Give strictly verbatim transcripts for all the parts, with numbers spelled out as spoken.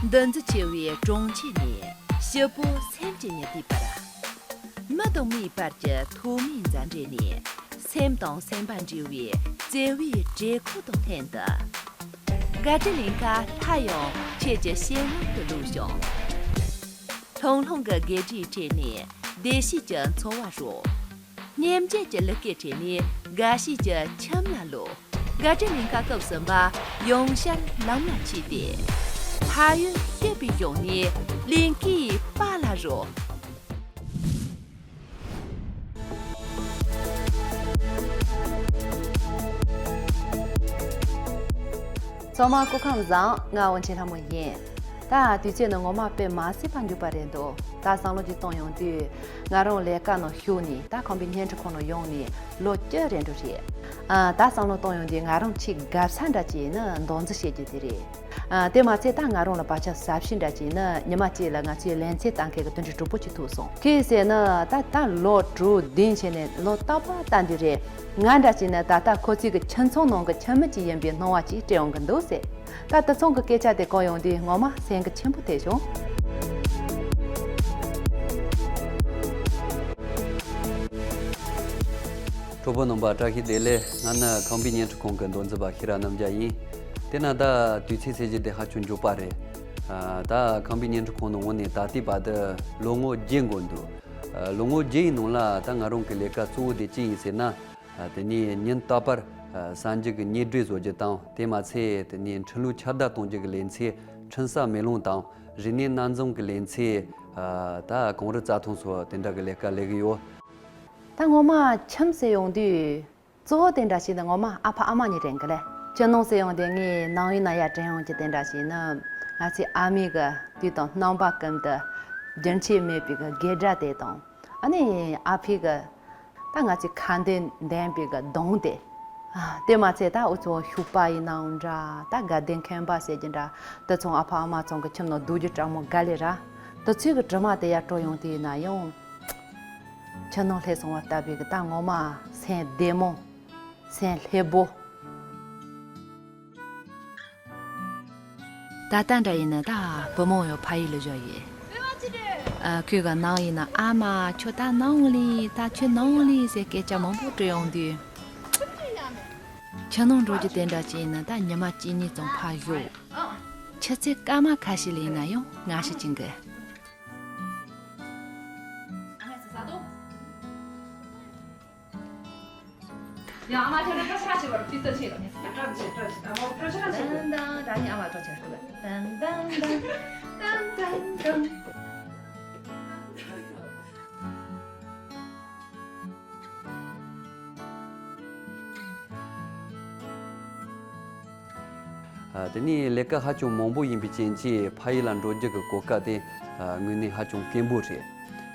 འདུ་འཛི་ཆེ་བའི་གྲོང་ཁྱེར་ནས་ཞིབ་པོ་སེམས་ཀྱི་ཉི་ཟླའི་བར། མི་དང་མིའི་བར་གྱི་ཐོག་མའི་མཛའ་འབྲེལ་ནས་སེམས་དང་སེམས་པ་འདྲེས་པའི་བརྩེ་བའི་དྲོད་ཁོལ་དང་ལྷན་དུ། དགའ་སྤྲོའི་གླིང་ག་སླར་ཡང་ཁྱེད་ཀྱི་སྤྱན་ལམ་དུ་ལོག་བྱུང་། ལྷུང་ལྷུང་གི་སྒལ་གྲིའི་ཁྲོད་ནས་བདེ་སྐྱིད་ཀྱི་འཚོ་བ་རོལ། སྙེམས་བྱེད་ཀྱི་ལུས་སྐེད་ཁྲོད་ནས་དགའ་བྱེད་ཀྱི་ཁྱིམ་ལ་ལོག་དགའ་སྤྲོའི་གླིང་ག་སྐབས་གསུམ་པ་ཡང་བསྐྱར་ལམ་ལ་ཆས་ཏེ། ཕ་ཡུལ་སྐྱིད་པའི་གཞོང་ནས་གླིང་གའི་པཱ་ལགས་རོལ། ཚང་མ་སྐུ་ཁམས་བཟང་། ང་དབོན་ཆེན་ལྷ་མོ་ཡིན། ད་དུས་ཚོད་ནི་ངོ་མ་དཔེ་མ་སྲིད་པ་མགྱོགས་པ་རེད་འདུག་ད་བསམ་བློ་ཅིག་གཏོང་ཡོང་དུས། ང་རང་ལས་ཀ་ནང་ཞུགས་ནས། ད་ཁམས་པའི་བརྙན་འཕྲིན་ཁང་ནང་ཡོང་ནས་ལོ་བཅུ་རེད་འགྲོ་རེད། ཨ། ད་བསམ་བློ་གཏོང་ཡོང་དུས་ང་རང་ཆེས་དགའ་ས་འདྲ་ཅིག་ནི་མདོ་འཛིན་བྱེད་རྒྱུ་དེ་རེད། ཨ། དེ་མ་ཚད་ད་ང་རང་ལ་བག་ཆགས་ཟབ་ཤོས་འདྲ་ཅིག་ནི་ཉི་མ་གཅིག་ལ་ང་ཚོའི་ལེ་ཚན་ལྟ་མཁན་གྱི་དེ་འདྲའི་གྲོགས་པོ་ཅིག་ཐུག་སོང་། གང་ཡིན་ཟེར་ན། ད་ད་ལོ་དྲུག་བདུན་བྱས་ནས་ལོ་རྟག་པར་ལྟ་འདི་རེད། ང་འདྲ་ཅིག་ནི་ད་ལྟ་ཁོ་ཚོའི་གི་ཁྱིམ་ཚང་ནང་གི་ཁྱིམ་མི་ཅིག་ཡིན་པའི་སྣང་བ་ཅིག་སྤྲད་ཡོང་གི་འདུག་ཟེར། ད་དེ་ཚོ་གི་སྐད་ཆ་དེ་གོ་ཡོང་དུས་ངོ་མ་སེམས་ཀྱི་ཆེན་པོ་ཐེབས་བྱུང་། གྲོགས་པོ་རྣམ་པ་བཀྲ་ཤིས་བདེ་ལེགས། ང་ནི་ཁམས་པའི་བརྙན་འཕྲིན་ཁང་གི་མདོ་འཛིན་པ་ཤེས་རབ་རྣམ་རྒྱལ་ཡིན། དེ་ན་ད་དུས་ཚོད་ཟེར་རྒྱུ་དེ་ཧ་ཅང་མགྱོགས་པ་རེད། ཨ། ད་ཁམས་པའི་བརྙན་འཕྲིན་ཁང་ནང་འོང་ནས་ད་ལྟའི་བར་དུ་ལོ་ངོ་བརྒྱད་འགོར་འདུག་ཨ། ལོ་ངོ་བརྒྱད་ཡི་ནང་ལ་ད་ང་རང་གི་ལས་ཀ་གཙོ་བོ་དེ་ཅི་ཡིན་ཟེར་ན། ཨ། དེ་ནས་ཉིན་རྟག་པར། ཨ། གསར་འགྱུར་གྱི་སྙན་སྒྲོན་བཟོ་རྒྱུ་དང་། དེ་མ་ཚད་དེ་ནས་འཕྲུལ་གླུ་ཁྱབ་བརྡལ་གཏོང་རྒྱུ་གི་ལེ་ཚན། འཕྲིན་གསར་མེ་ལོང་དང་། རིག་གནས་སྣ་འཛོམས་ཀྱི་ལེ་ཚན། ཨ། ད་གངས་རི་རྩྭ་ཐང་སོགས་དེ་འདྲ་གི་ལས་ཀ་ལས་ཀྱི་ཡོད། ད་ངོ་མ་ཁྱིམ་ཟེར་ཡོང་དུས། གཙོ་བོ་དེ་འདྲ་ཞིག་ནི་ངོ་མ་ཨ་ཕ་ཨ་མ་གཉིས་དྲན་གི་ལེ། ཕྱི་ནང་ཟེར་ཡོང་དེ་ངས་ནང་ཡིན་ན་ཡར་དྲན་ཡོང་གི་དེ་འདྲ་ཞིག་ནི། ང་ཚོའི་ཨ་མའི་གི་དུས་དང་རྣམ་པ་ཀུན་ཏུ་རྒྱུན་ཆད་མེད་པའི་གི་སྐད་སྒྲ་དེ་དང་། ཨ་ནི་ཨ་ཕའི་གི་ད་ང་ཚོའི་ཁ་འདོན་ལྡན་པའི་གི་གདངས་དེ། ཨ། དེ་མ་ཚད་ད་འུ་ཚོ་ཤུག་པ་ཡིན་ནའང་འདྲ། ད་དགའ་ལྡན་ཁང་པ་ཟེར་གྱི་འདྲ། དེ་ཚོ་ཨ་ཕ་ཨ་མ་ཚོ་གི་ཁྱིམ་ནང་སྡོད་རྒྱུ་གྲ་མོ་དགའ་ལེ་ར། དེ་ཚོའི་གི་དྲི་མ་དེ་ཡར་བྲོ་ཡོང་དུས་ན་ཡང་། ཕྱི་ནང་སླེབས་སོང་བ་ལྟ་བུའི་གི་ད་ངོ་མ་སེམས་བདེ་མོ། སེམས་ལྷོད་པོ། ད་ལྟ་འདྲ་ཡིན་ན་ད་བུ་མོ་ཡང་ཕ་ཡུལ་ལ་བཞག་ཡོད། ཨ། ཁོས་ག་ནང་ཡིན་ན། ཨ་མ་ཁྱོད་ད་ནང་ལ་ཡིན། ད་ཁྱོད་ནང་ལ་ཡིན་ཟེར་སྐད་ཆ་མང་པོ་དྲི་ཡོང་དུས། ཕྱི་ནང་འགྲོ་རྒྱུ་དེ་འདྲ་ཅིག་ཡིན་ན་ད་ཉི་མ་གཅིག་གཉིས་ཙམ་ཕར་བཞུགས། ཆུ་ཚོད་སྐར་མ་ཁ་ཤས་ལ་ཡིན་ན་ཡང་ང་ཤི་ཅིང་གི། ཡང་ཨ་མ་ཁྱོད་ཀྱིས་སྐྲ་ཆ་ཆེ་བར་ཕི་སི་ཆེ་ལ་ངས་སྐྲ་ཆ་ཆེ། སྐྲ་ཆ་ཆེ། ཨ་མ་སྐྲ་ཆ་ཆེ། དང་དང་། ད་ནི་ཨ་མ་སྐྲ་ཆ་ཆེ། དང་དང་དང་། དང་དང་དང་། ཨ། དེ་ནས་ལས་ཀ་ཧ་ཅང་མང་པོ་ཡིན་པའི་རྐྱེན་གྱིས་ཕ་ཡུལ་ལ་འགྲོ་རྒྱུ་གི་གོ་སྐབས་དེ། ཨ། དངོས་གནས་ཧ་ཅང་དཀོན་པོ་རེད།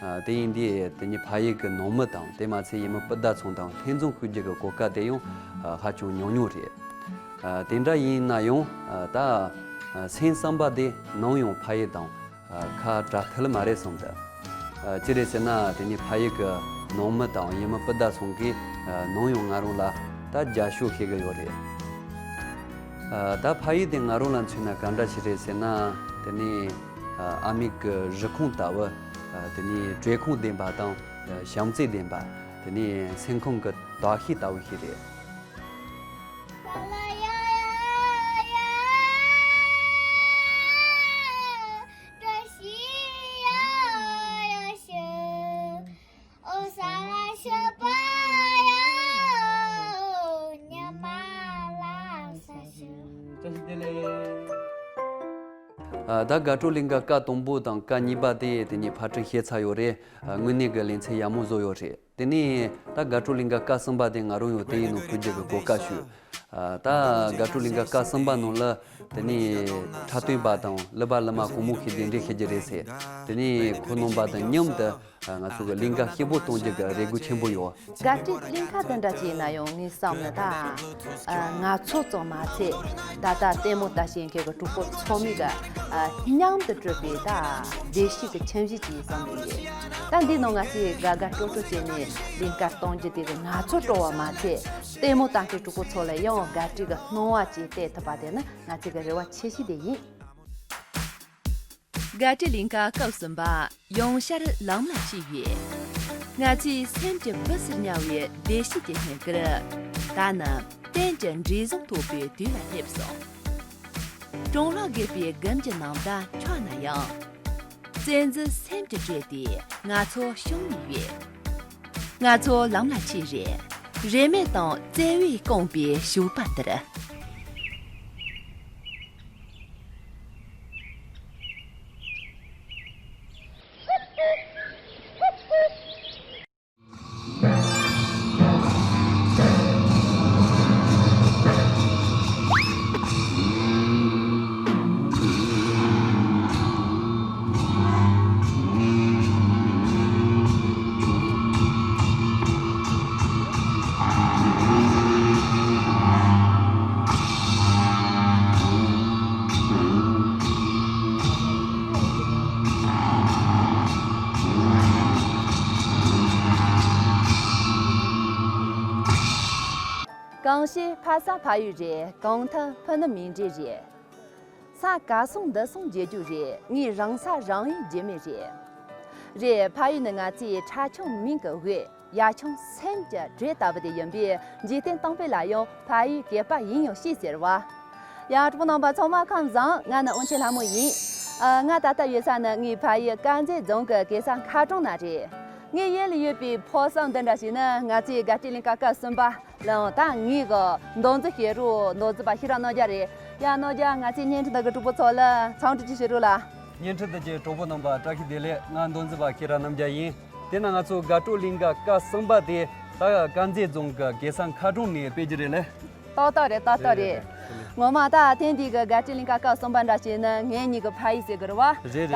ཨ། དེ་ཡིན་དུས་དེ་ནས་ཕ་ཡུལ་གྱི་ནང་མི་དང་། དེ་མ་ཚད་ཡུལ་མི་སྤུན་ཟླ་ཚོ་དང་ལྷན་འཛོམས་ཞུ་རྒྱུ་གི་གོ་སྐབས་དེ་ཡང་། ཨ། ཧ་ཅང་ཉུང་ཉུང་རེད། ཨ། དེ་འདྲ་ཡིན་ན་ཡང་། ཨ། ད། ཨ། སེམས་བསམ་པ་དེ་ནམ་ཡང་ཕ་ཡུལ་དང་། ཨ། ཁ་བྲལ་ཐུབ་ལེ་མ་རེད་བསམ་གི། ཨ། ཅི་རེད་ཟེར་ན། དེ་ནས་ཕ་ཡུལ་གྱི་ནང་མི་དང་ཡུལ་མི་སྤུན་ཟླ་ཚོ་གིས། ཨ། ནམ་ཡང་ང་རང་ལ་ད་རྒྱབ་སྐྱོར་བྱེད་ཀྱི་ཡོད་རེད། ཨ། ད་ཕ་ཡུལ་དེ་ང་རང་ལ་མཚོན་ན་ག་འདྲ་ཞིག་རེད་ཟེར་ན། དེ་ནས། ཨ། ཨ་མའི་གི་རུས་ཁུངས་ལྟ་བུ། ཨ། དེ་ནས་བྲེལ་ཁུངས་ལྡན་པ་དང་། ཨ། བྱམས་བརྩེ་ལྡན་པ། དེ་ནས་སེམས་ཁམས་ཀྱི་དར་ཤུགས་ལྟ་བུ་ཞིག་རེད། ཨ། ད་དགའ་སྤྲོ་གླིང་ག་སྐབས་དང་པོ་དང་སྐབས་གཉིས་པ་དེ་དེ་ནས་ཕབ་སྒྲིག་བྱས་ཚར་ཡོད་རེད། ཨ། དངོས་གནས་ཀྱི་ལེ་ཚན་ཡག་མོ་བཟོས་ཡོད་རེད། དེ་ནས་ད་དགའ་སྤྲོ་གླིང་ག་སྐབས་གསུམ་པ་དེ་ང་རང་ཡང་དེའི་ནང་ཞུགས་རྒྱུ་གི་གོ་སྐབས་ཞུས། ཨ། ད་དགའ་སྤྲོ་གླིང་ག་སྐབས་གསུམ་པ་ནང་ལ་དེ་ནས་འཁྲབ་སྟོན་པ་དང་གླུ་པ་གླུ་མ་གང་མང་ཞིག་གདན་འདྲེན་བྱེད་རྒྱུ་རེད་ཟེར། དེ་ནས་ཁོང་རྣམ་པ་དང་མཉམ་དུ། ཨ། ང་ཚོ་གི་གླིང་ག་སྐྱིད་པོ་གཏོང་རྒྱུ་གི་རེ་སྒུག་ཆེན་པོ་ཡོད། དགའ་སྤྲོའི་གླིང་ག་དེ་འདྲ་ཅིག་ཡིན་ན་ཡང་ངས་བསམ་ན་ད། ཨ། ང་ཚོ་ཙམ་མ་ཚད། ད་ལྟ་ལྟད་མོ་ལྟ་བཞིན་མཁན་གྱི་གྲོགས་པོ་ཚང་མས་གི། ཨ། མཉམ་དུ་གྲུབ་པའི་ད་བདེ་སྐྱིད་ཀྱི་ཁྱིམ་གཞིས་ཅིག་ཡིན་བསམ་གྱི་ཡོད། ད་འདི་ནང་ང་ཚོས་དགའ་དགའ་སྤྲོ་སྤྲོ་བྱས་ནས་གླིང་ག་གཏོང་རྒྱུ་དེ་གི་ང་ཚོ་སྤྲོ་བ་མ་ཚད། ལྟད་མོ་ལྟ་མཁན་གྲོགས་པོ་ཚོ་ལ་ཡང་དགའ་སྤྲོའི་གི་སྣང་བ་ཅིག་སྟེར་ཐུབ་པ་དེ་ནི་ང་ཚོའི་གི་རེ་བ་ཆེ་ཤོས་དེ་ཡིན། དགའ་སྤྲོའི་གླིང་ག་སྐབས་གསུམ་པ་ཡོང་ཤར་ལམ་ལ་ཆས་ཡོད། ང་ཚོའི་སེམས་ཀྱི་སྦི་སིར་ཉར་བའི་བདེ་སྐྱིད་ཀྱི་སྙིང་གར། ད་ནི་གཏན་གྱི་འབྲས་བཟང་ཐོབ་པའི་དུས་ལ་སླེབས་སོང་། གྲང་ལྷགས་རྒུད་པའི་དགུན་གྱི་ནམ་ཟླ་འཁྱག་ན་ཡང་། བཙན་འཛུལ་སེམས་ཀྱི་སྤྲོས་དེ་ང་ཚོ་བསྐྱངས་ནས་ཡོད། ང་ཚོ་ལམ་ལ་ཆས་རེ། རེ་སྨོན་དང་བརྩེ་བས་བསྐོངས་པའི་ཞོགས་པ་འདིར། གངས་ཤེལ་ཕ་ས་ཕ་ཡུལ་རེད། གངས་ཐང་ཕུ་ནུ་མིང་འདྲེས་རེད། ས་ག་སོང་འདི་སོང་བརྗེད་རྒྱུ་རེད། ངའི་རང་ས་རང་ཡུལ་བརྗེད་མེད་རེད། རེད། ཕ་ཡུལ་ནི་ང་ཚོའི་ཁྲ་ཆུང་མིང་གི་དབུས། ཡ་ཆུང་སེམས་ཀྱི་འབྲས་ལྟ་བུ་དེ་ཡིན་པས། འཇིག་རྟེན་སྟོང་པའི་ལ་ཡང་ཕ་ཡུལ་གད་པ་ཡིན་ཡང་ཤེས་ཟེར་བ། ཡ། གྲོགས་པོ་རྣམ་པ་ཚང་མ་ཁམས་བཟང་། ང་ནི་དབང་ཆེན་ལྷ་མོ་ཡིན། ཨ། ང་ད་ལྟ་ཡོད་ས་ནི་ངའི་ཕ་ཡུལ་དཀར་མཛེས་རྫོང་གི་གེ་སར་མཁར་གྲོང་ན་རེད། ངའི་ཡུལ་ལ་ཡོད་པའི་ཕོ་བསམ་འདི་འདྲ་ཞིག་ནི་ང་ཚོའི་དགའ་སྤྲོའི་གླིང་ག་སྐབས་གསུམ་པ་ལ་ཡང་ད་ངའི་གི་མདོ་འཛིན་བྱེད་རོགས་མདོ་འཛིན་པ་ཤེས་རབ་རྣམ་རྒྱལ་རེད། ཡ། རྣམ་རྒྱལ། ང་ཚོའི་བརྙན་འཕྲིན་དག་གི་གྲོགས་པོ་ཚོ་ལ་འཚམས་འདྲི་ཅིག་བྱེད་རོགས་ལ། བརྙན་འཕྲིན་དག་གི་གྲོགས་པོ་རྣམ་པ་བཀྲ་ཤིས་བདེ་ལེགས། ང་མདོ་འཛིན་པ་ཤེས་རབ་རྣམ་རྒྱལ་ཡིན། དེ་ན་ང་ཚོ་དགའ་སྤྲོའི་གླིང་ག་སྐབས་གསུམ་པ་དེ་ད་དཀར་མཛེས་རྫོང་གི་གེ་སར་མཁར་གྲོང་ནས་སྤེལ་རྒྱུ་རེད་ལེ། ཏག་ཏག་རེད། ཏག་ཏག་རེད། རེད། རེད། ངོ་མ་ད་ཐེངས་འདི་གི་དགའ་སྤྲོའི་གླིང་ག་སྐབས་གསུམ་པ་འདྲ་བྱས་ན་ངེད་གཉིས་ཀྱི་ཕ་ཡུལ་ཟེར་གི་རེད་བ། རེད། རེད། ད་རེད།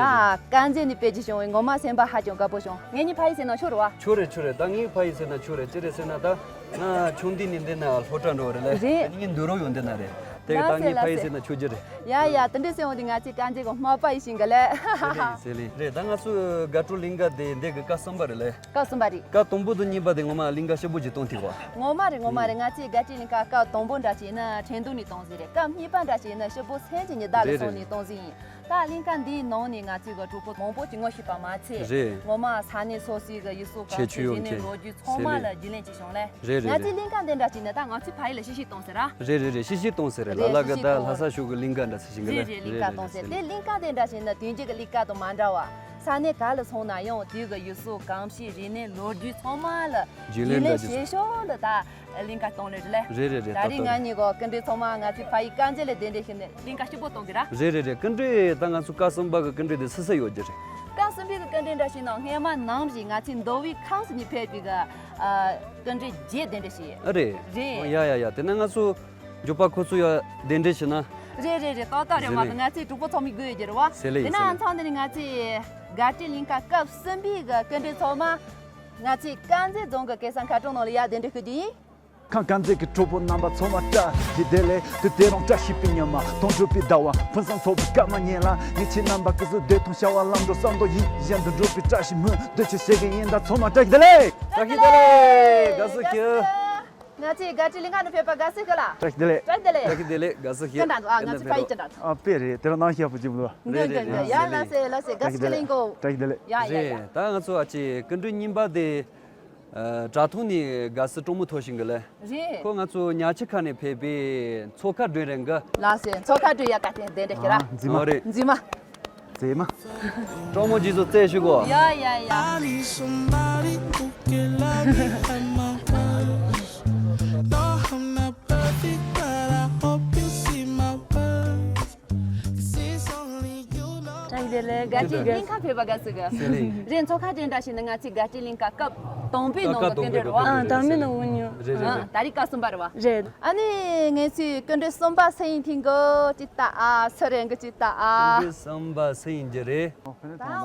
དཀར་མཛེས་ནས་སྤེལ་རྒྱུ་བྱུང་བས་ངོ་མ་སེམས་པ་ཧ་ཅང་དགའ་པོ་བྱུང་། ངེད་གཉིས་ཕ་ཡུལ་ཟེར་ན་ཆོག་རེད་བ། ཆོག་རེད། ཆོག་རེད། ད་ངའི་ཕ་ཡུལ་ཟེར་ན་ཆོག་རེད། ཅི་རེད་ཟེར་ན་ད་ང་ཆུང་དུས་ནས་འདི་ན་སློབ་གྲྭ་འགྲོ་བ་རེད་ལེ། རེད། ངས་འདུག་རོགས་ཡོང་འདི་ན་རེད། དེ་གི་ད་ལགས་སེ། ངའི་ཕ་ཡུལ་ཟེར་ན་ཆོག་རྒྱུ་རེད། ཡ་ཡ། དེ་འདྲ་ཟེར་འོང་དུས་ང་ཚོའི་དཀར་མཛེས་གི་མ་པ་ཡིན་ཞིང་གི་ལེ། ཟེར་ལེ། ཟེར་ལེ། རེད། ད་ང་ཚོ་དགའ་སྤྲོའི་གླིང་ག་དེ་འདི་གི་སྐབས་གསུམ་པ་རེད་ལེ། སྐབས་གསུམ་པ་རེད། སྐབས་དང་པོ་དང་གཉིས་པ་དེ་ངོ་མ་གླིང་ག་ཞེ་པོ་ཅིག་གཏོང་ཐུབ་པ། ངོ་མ་རེད། ངོ་མ་རེད། ང་ཚོའི་དགའ་སྤྲོའི་གླིང་ག་སྐབས་དང་པོ་འདྲ་བྱས་ན་ཁྲེང་ཏུའུ་ནས་གཏོང་ཟིན་རེད། སྐབས་གཉིས་པ་འདྲ་བྱས་ན་ཞེ་པོ་སེམས་ཀྱི་ཉི་ཟླ་ལ། རེད། སོང་རེད། ནས་གཏོང་ཟིན་ཡིན། ད་གླིང་ག་འདིའི་ནང་ནས་ང་ཚོའི་གི་གྲོགས་པོ་མང་པོ་ཅིག་ངོ་ཤེས་པ་མ་ཚད། རེད། ངོ་མ་ས་གནས་སོ་སོའི་གི་ཡུལ་སྲོལ་གོམས་གཤིས། རིག་གནས། ལོ་རྒྱུས་ཚང་མ་ལ་རྒྱུས་ལོན་བྱས་བྱུང་ལེ། རེད། རེད། ང་ཚོའི་གླིང་ག་འདི་འདྲ་བྱས་ན་ད་ང་ཚོའི་ཕ་ཡུལ་ལ་ཤིག་ཤིག་གཏོང་ཟེར་ར། རེད། རེད། རེད། ཤིག་ཤིག་གཏོང་ཟེར་ར། རེད། ལ་ལ་གི་ད་ལྷ་ས་ཕྱོགས་གི་གླིང་ག་འདྲ་ཟེར་ཞིག་གི་ལེ། རེད། རེད། གླིང་ག་གཏོང་ཟེར། དེ་གླིང་ག་འདི་འདྲ་བྱས་ན་དེང་རྒྱུ་གི་གླིང་ག་དང་མ་འདྲ་བ། ས་གནས་ག་ལ་སོང་ན་ཡང་དེའི་གི་ཡུལ་སྲོལ་གོམས་གཤིས། རིག་གནས། ལོ་རྒྱུས་ཚང་མ་ལ་རྒྱུས་ལོན་བྱས་ཤོག་ལ་ད་གླིང་ག་གཏོང་ལེ་རེད་ལེ། རེད། རེད། རེད། ད་རེས་ང་གཉིས་གི་སྐུ་མགྲོན་ཚང་མ་ང་ཚོའི་ཕ་ཡུལ་དཀར་མཛེས་ལ་གདན་འདྲེན་ཞུས་ནས་གླིང་ག་སྐྱིད་པོ་གཏོང་གི་ར། རེད། རེད། རེད། སྐུ་མགྲོན་ད་ང་ཚོའི་སྐབས་གསུམ་པ་གི་སྐུ་མགྲོན་དེ་སུ་སུ་ཡོད་རྒྱུ་རེད། སྐབས་གསུམ་པའི་གི་སྐུ་མགྲོན་འདྲ་བྱས་ན་སྔས་མ་ནམ་ཞིག་ང་ཚོའི་མདོ་དབུས་ཁམས་སུ་ནས་ཕེབས་པའི་གི་ཨ་སྐུ་མགྲོན་བརྒྱད་གདན་འདྲེན་ཞུས། ཨ་རེད། རེད། ཡ་ཡ་ཡ། དེ་ན་ང་ཚོ་མགྱོགས་པ་ཁོ་ཚོ་ཡ་གདན་འདྲེན་བྱས་ན། རེད། རེད། རེད། ཏག་ཏག་རེད། ཟེར་མ་ལེ། གཏོགས་ང་ཚོའི་གྲོགས་པོ་ཚང་མས་སྒུག་ཡོད་རྒྱུ་རེད་བ། ཟེར་ལེ། དེ་ན་ཟེར་ལེ། མཚམས་འདི་ནས་ང་ཚོའི་དགའ་སྤྲོའི་གླིང་ག་སྐབས་གསུམ་པའི་གི་སྐུ་མགྲོན་ཚང་མ་ང་ཚོའི་དཀར་མཛེས་རྫོང་གི་གེ་སར་མཁར་གྲོང་ནང་ལ་ཡར་གདན་འདྲེན་ཞུ་རྒྱུ་ཡིན། ཁམས་དཀར་མཛེས་ཀྱི་གྲོགས་པོ་རྣམ་པ་ཚང་མ་བཀྲ་ཤིས་བདེ་ལེགས། དུས་དེ་རིང་བཀྲ་ཤིས་པའི་ཉི་མ། དོན་གྲུབ་པའི་ཟླ་བ། ཕུན་སུམ་ཚོགས་པའི་སྐར་མ་ཉིད་ལ། ངེད་ཆོ་རྣམ་པ་སྐུ་གཟུགས་བདེ་ཐང་བྱ་བ་ལམ་འགྲོ་བསམ་དོན་ཡིད་བཞིན་དུ་འགྲུབ་པའི་བཀྲ་ཤིས་སྨོན་འདུན་ཞུ་བྱེད་ཀྱི་ཡིན། ད་ཚང་མ་བཀྲ་ཤིས་བདེ་ལེགས། བཀྲ་ཤིས་བདེ་ལེགས། དགའ་བསུ་ཞུ། ང་ཚོའི་དགའ་སྤྲོའི་གླིང་ག་ནས་ཕེབས་པ་དགའ་བསུ་ཞུ་ལ། བཀྲ་ཤིས་བདེ་ལེགས། བཀྲ་ཤིས་བདེ་ལེགས། བཀྲ་ཤིས་བདེ་ལེགས། དགའ་བསུ་ཞུ། སྐུ་མདུན་དུ། ཨ། ང་ཚོའི་ཕ་ཡུལ་ཅི་འདྲ། ཨ། དཔེ་རེད། དེ་རིང་ནང་ཞག་པོ་ཅིག་འདུག། རེད། རེད། རེད། ཡ། ལགས་སེ། ལགས་སེ། དགའ་བསུ་ཞུ་ལེན་གོ། ཡ་ཡ་ཡ། བཀྲ་ཤིས་བདེ་ལེགས། ཡ་ཡ་ཡ། རེད། ད་ང་ཚོ་ཨ་ཅེ་སྐུ་མགྲོན་གཉིས་པ་དེ། ཨ། དྲ་ཐོག་ནས་དགའ་བསུ་སྤྲང་མོ་ཐོབ་ཤིང་གི་ལེ། རེད། ཁོ་ང་ཚོ་ཉག་ཆུ་ཁ་ནས་ཕེབས་པའི་མཚོ་ཁ་སྒྲོན་རེད་གི། ལགས་སེ། མཚོ་ཁ་སྒྲོན་ཡ། བཀའ་དྲིན་དེ་འདྲ་ཞིག་ར། ཨ། མཛེས་མ། ཨོ་རེད། མཛེས་མ། མཛེས་མ། སྤྲང་མོ་རྗེས་སུ་རྩེ་ཞུ་གོ། ཡ་ཡ་ཡ། I need somebody who can love me at my worst. No, I'm not perfect, but I hope you see my worth. བཀྲ་ཤིས་བདེ་ལེགས། དགའ་སྤྲོའི་གླིང་ག་ཕེབས་པ་དགའ་བསུ་ཞུ། ཟེར་ལེ། རེད། མཚོ་ཁ་སྒྲོན་འདྲ་ཞིག་ནི་ང་ཚོའི་དགའ་སྤྲོའི་གླིང་ག་སྐབས་དང་པོའི་ནང་གི་སྐུ་མགྲོན་རེད་བ། ཨ། དང་པོའི་ནང་འོང་མྱོང་། རེད། རེད། ཨ། རེད། ད་རེས་སྐབས་གསུམ་པ་རེད་བ། རེད། ཨ་ནི་ངེད་ཚོའི་སྐུ་མགྲོན་གསུམ་པ་སུ་ཡིན་མཁྱེན་གོ། ཅིག་ལྟ་ཨ། སུ་རེད་གི། ཅིག་ལྟ་ཨ། སྐུ་མགྲོན་གསུམ་པ་སུ་ཡིན་རྒྱུ་རེད།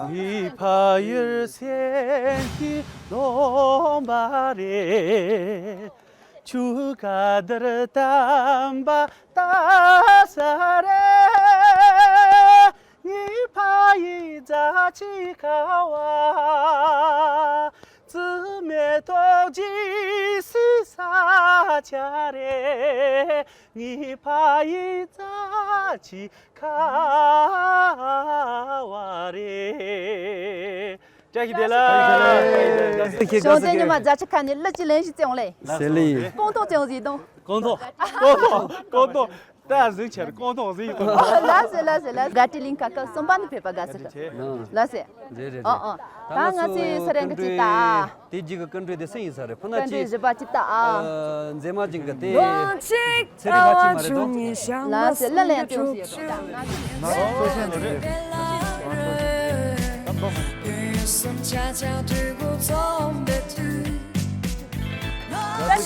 ངའི་ཕ་ཡུལ་སེམས་ཀྱི་ལོང་བ་རེད། ཆུ་ཁ་དར་དམ་པ་ལྟ་ས་རེད། ངའི་ཕ་ཡུལ་རྫ་ཆུ་ཁ་བ། བཙུན་མོའི་ཐུགས་རྗེའི་ས་ཆ་རེད། ངའི་ཕ་ཡུལ་རྫ་ཆུ་ཁ་བ་རེད། བཀྲ་ཤིས་བདེ་ལེགས། བཀྲ་ཤིས་བདེ་ལེགས། ཞོགས་ཇ་ཉི་མ་རྫ་ཆུ་ཁ་ནས་གླུ་གཅིག་ལེན་ཞིག་བརྩེ་འོང་ལེ། ཟེར་ལེ་ཡིན། སྤང་ཐང་བརྩེ་འོང་ཟིག་དང་། སྤང་ཐང་། སྤང་ཐང་། སྤང་ཐང་། ད་གཟིགས་ཆེར་སྤང་ཐང་ཟིག་དང་། ལགས་སེ་ལགས་སེ་ལགས་སེ། དགའ་སྤྲོའི་གླིང་ག་སྐབས་གསུམ་པ་ནས་ཕེབས་པ་དགའ་བསུ་གི། ལགས་སེ། རེད་རེད་ཨ་རེད། ཨ། ད་ད་ང་ང་ཚོ་ཚོའི་སི་རན་གི་ཅིག་ད། དེ་རྗེས་ཀྱི་སྐུ་མགྲོན་དེ་སུ་ཡིན་ས་རེད། ཕ་ན་སྐུ་མགྲོན་ཅིག་བཞི་པ་ཅིག་ད་ཨ། མཛེས་མ་ཅིག་གི་དེ། ཚེ་རིང་ཕ་ཆི་མ་རེད་དོ། ལགས་སེ། གླུ་ལེན་སྟོན་སུ་ཡོད་དོ་ད། ང་ཚོ་བཀྲ་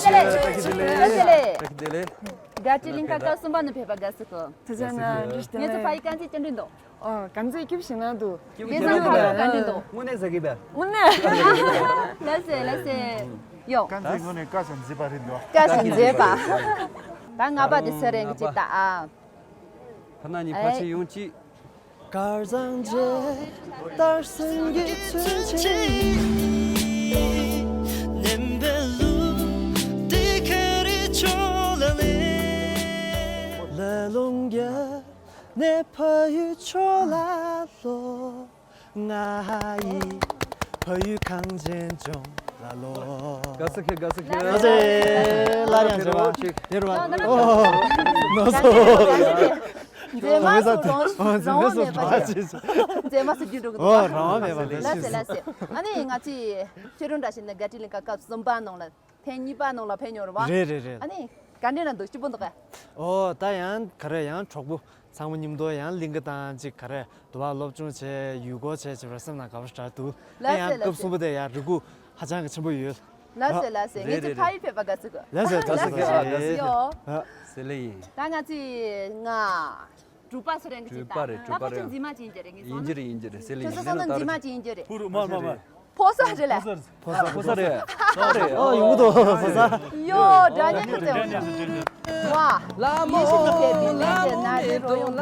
ཤིས་བདེ་ལེགས། བཀྲ་ཤིས་བདེ་ལེགས། བཀྲ་ཤིས་བདེ་ལེགས། དགའ་སྤྲོའི་གླིང་ག་སྐབས་གསུམ་པ་ནས་ཕེབས་པ་དགའ་བསུ་གི། ཐུགས་རྗེ་གནང་། བཀྲ་ཤིས་བདེ་ལེགས། ངེད་ཚོ་ཕ་ཡི་དཀར་མཛེས་བཅར་འདྲི་འདུག་ཨོ། དཀར་མཛེས་སྐྱིད་པོ་ཞིག་གནང་འདུག་སྐྱིད་པོ་ཞིག་གནང་འདུག་དཀར་མཛེས་དཀར་མཛེས་འདུག་དངོས་གནས་ཟ་གི་པས། དངོས་གནས། ལགས་སེ་ལགས་སེ། ཡོ། དཀར་མཛེས་དངོས་གནས་དཀར་ཞིང་མཛེས་པ་རེད་འདུག་དཀར་ཞིང་མཛེས་པ། ད་ལྔ་པ་དེ་སུ་རེད་གི་ཅིག་ད་ཨ། ཕ་ན་གཉིས་ཕ་ཆེ་ཡོང་ཅིག་དཀར་གཙང་རྒྱལ་དར་སེང་གེའི་མཚོན་ཆ་ཡིན། ནེམ་བེ་ལུ་དེ་ཁ་རི་ཆོ་ལ་ལེ། ལ་ལུང་རྒྱལ་ནས་ཕ་ཡུལ་ཕྱོགས་ལ་ལོག་ང་ཡི་ཕ་ཡུལ་གངས་ཅན་ལྗོངས་ལ་ལོག་དགའ་བསུ་ཁྱེད། དགའ་བསུ་ཁྱེད། ཨ་ཙེ། སླར་ཡང་མཇལ་བ་ཆེ། དེ་རུ་བ། ཨོ། ནོར་སོང་། མཛེས་མ་སུ་རང་རང་དབང་མེད་པ་ཞིག་མཛེས་མ་སུ་རྒྱུད་འགྲོ་གི་འདུག་ཨོ། རང་དབང་མེད་པ་ལས་ལགས་སེ་ལགས་སེ། ཨ་ནི་ང་ཚོས་ཁྱེད་རང་འདྲ་ཞིག་ནི་དགའ་སྤྲོའི་གླིང་ག་སྐབས་གསུམ་པ་ནང་ལ། ཐེངས་གཉིས་པ་ནང་ལ་ཕེབས་མྱོང་རེད་བ། རེད་རེད་རེད། ཨ་ནི། ག་འདྲ་ན་འདུག་སྐྱིད་པོ་འདུག་གས། ཨོ། ད་ཡང་ག་རེ་ཡང་གྲོགས་པོ་ཚང་མ་མཉམ་དུ་ཡང་གླིང་ག་དང་ཅིག་ག་རེ་འདུག་བ། སློབ་སྦྱོང་བྱས། ཡུལ་སྐོར་བྱས་བྱས་པར་སེམས་ནང་དགའ་པོ་ཞེ་དྲག་འདུག་ལགས་སེ་ཡང་ལགས་སྐབས་སེ། གསུམ་པ་དེ་ཡང་རེ་སྒུག་ཧ་ཅང་གི་ཆེན་པོ་ཡོད། ལགས་སེ་ལགས་སེ། ངེད་ཚོ་ཕ་ཡུལ་ཕེབས་པ་དགའ་བསུ་གི། ལགས་སེ་ལགས་སེ། ཡོ། ཟེར་ལེ་ཡིན། ད་ང་ཚོས་ང་། གྲུབ་པ་སུ་རེད་གི་ཅིག་ད། གྲུབ་པ་རེད། ད་གྲུབ་པ་ཁོ་ཚོ་རེད། མཛེས་མ་ཅིག་ཡིན་གྱི་རེད། ངེས་ཡིན་གྱི་རེད། ཡིན་གྱི་རེད། ཟེར་ལེ་ཡིན། ཁྱོད་ཚོ་ཚང་མ་མཛེས་མ་ཅིག་ཡིན་གྱི་རེད། ཕོ་ས་རེད་ལ། ཕོ་ས་རེད། ཕོ་ས་རེད། ཨོ། ཡོང་གི་འདུག་ཕོ་ས། ཡོ། སྒྲ་སྙན་ཁ་ཚད་ཡོང་གི་འདུག་ཝ། ཡིད་བཞིན་དུ་ཕེབས་པའི་ལྷན་རྒྱས་ན་རེ་རོ་ཡོང་པ།